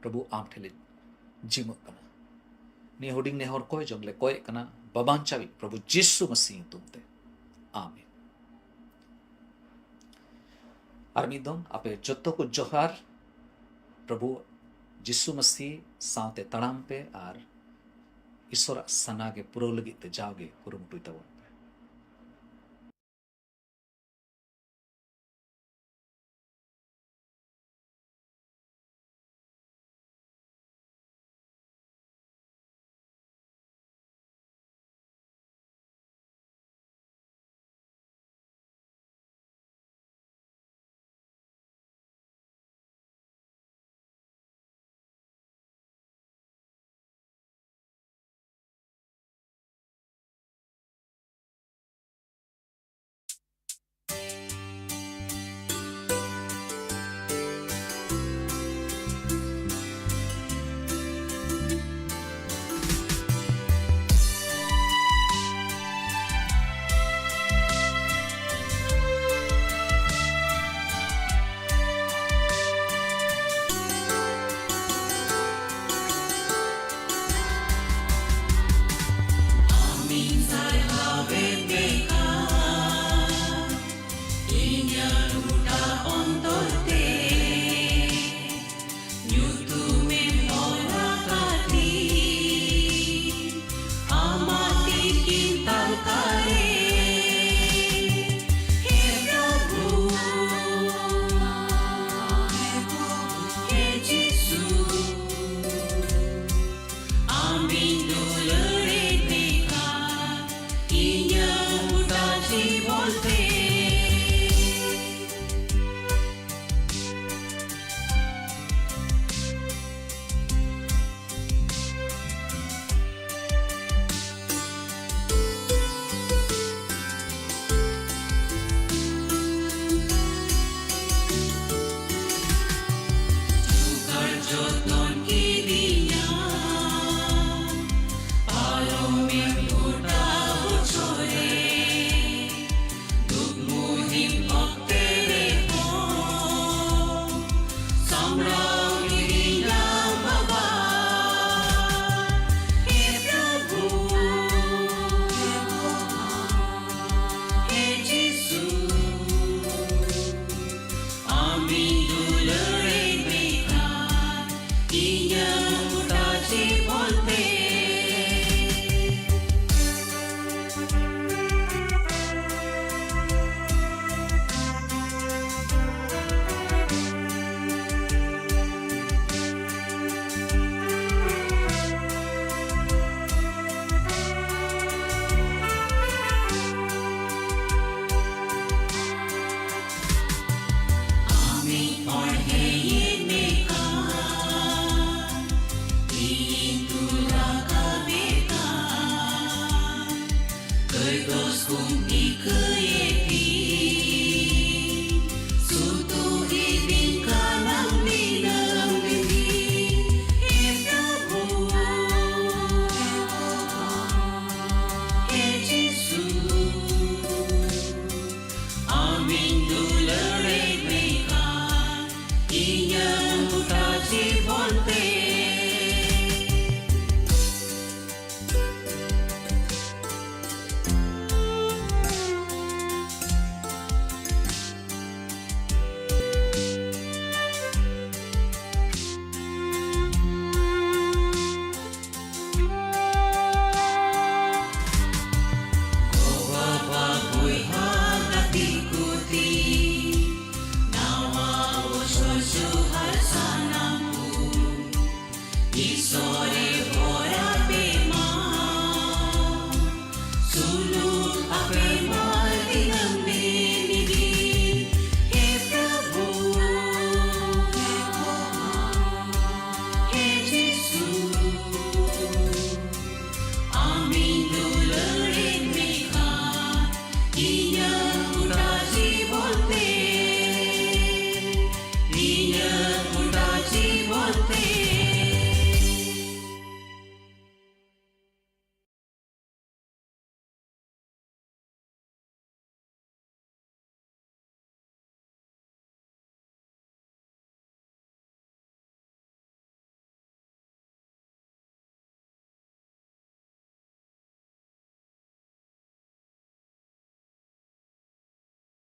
ᱯᱨᱚᱵᱷᱩ, ᱟᱢ ᱴᱷᱮᱱ ᱞᱮ ᱡᱤᱢᱟᱹᱜ ᱠᱟᱱᱟ᱾ ᱱᱤᱭᱟᱹ ᱦᱩᱰᱤᱧ ᱱᱮᱦᱚᱨ ᱠᱚᱭ ᱡᱚᱝ ᱞᱮ ᱠᱚᱭᱮᱜ ᱠᱟᱱᱟ ᱵᱟᱵᱟᱧᱪᱟᱣᱤᱡ ᱯᱨᱚᱵᱷᱩ ᱡᱤᱥᱩ ᱢᱟᱹᱥᱤ ᱧᱩᱛᱩᱢ ᱛᱮ, ᱟᱢᱮᱱ᱾ ᱟᱨ ᱢᱤᱫ ᱫᱚᱢ ᱟᱯᱮ ᱡᱚᱛᱚ ᱠᱚ ᱡᱚᱦᱟᱨ᱾ ᱯᱨᱚᱵᱷᱩ ᱡᱤᱥᱩ ᱢᱟᱹᱥᱤ ᱥᱟᱶᱛᱮ ᱛᱟᱲᱟᱢ ᱯᱮ ᱟᱨ ᱤᱥᱚᱨᱟᱜ ᱥᱟᱱᱟ ᱜᱮ ᱯᱩᱨᱟᱹᱣ ᱞᱟᱹᱜᱤᱫ ᱛᱮ ᱡᱟᱣᱜᱮ ᱠᱩᱨᱩᱢᱩᱴᱩᱭ ᱛᱟᱵᱚᱱ ᱯᱮ᱾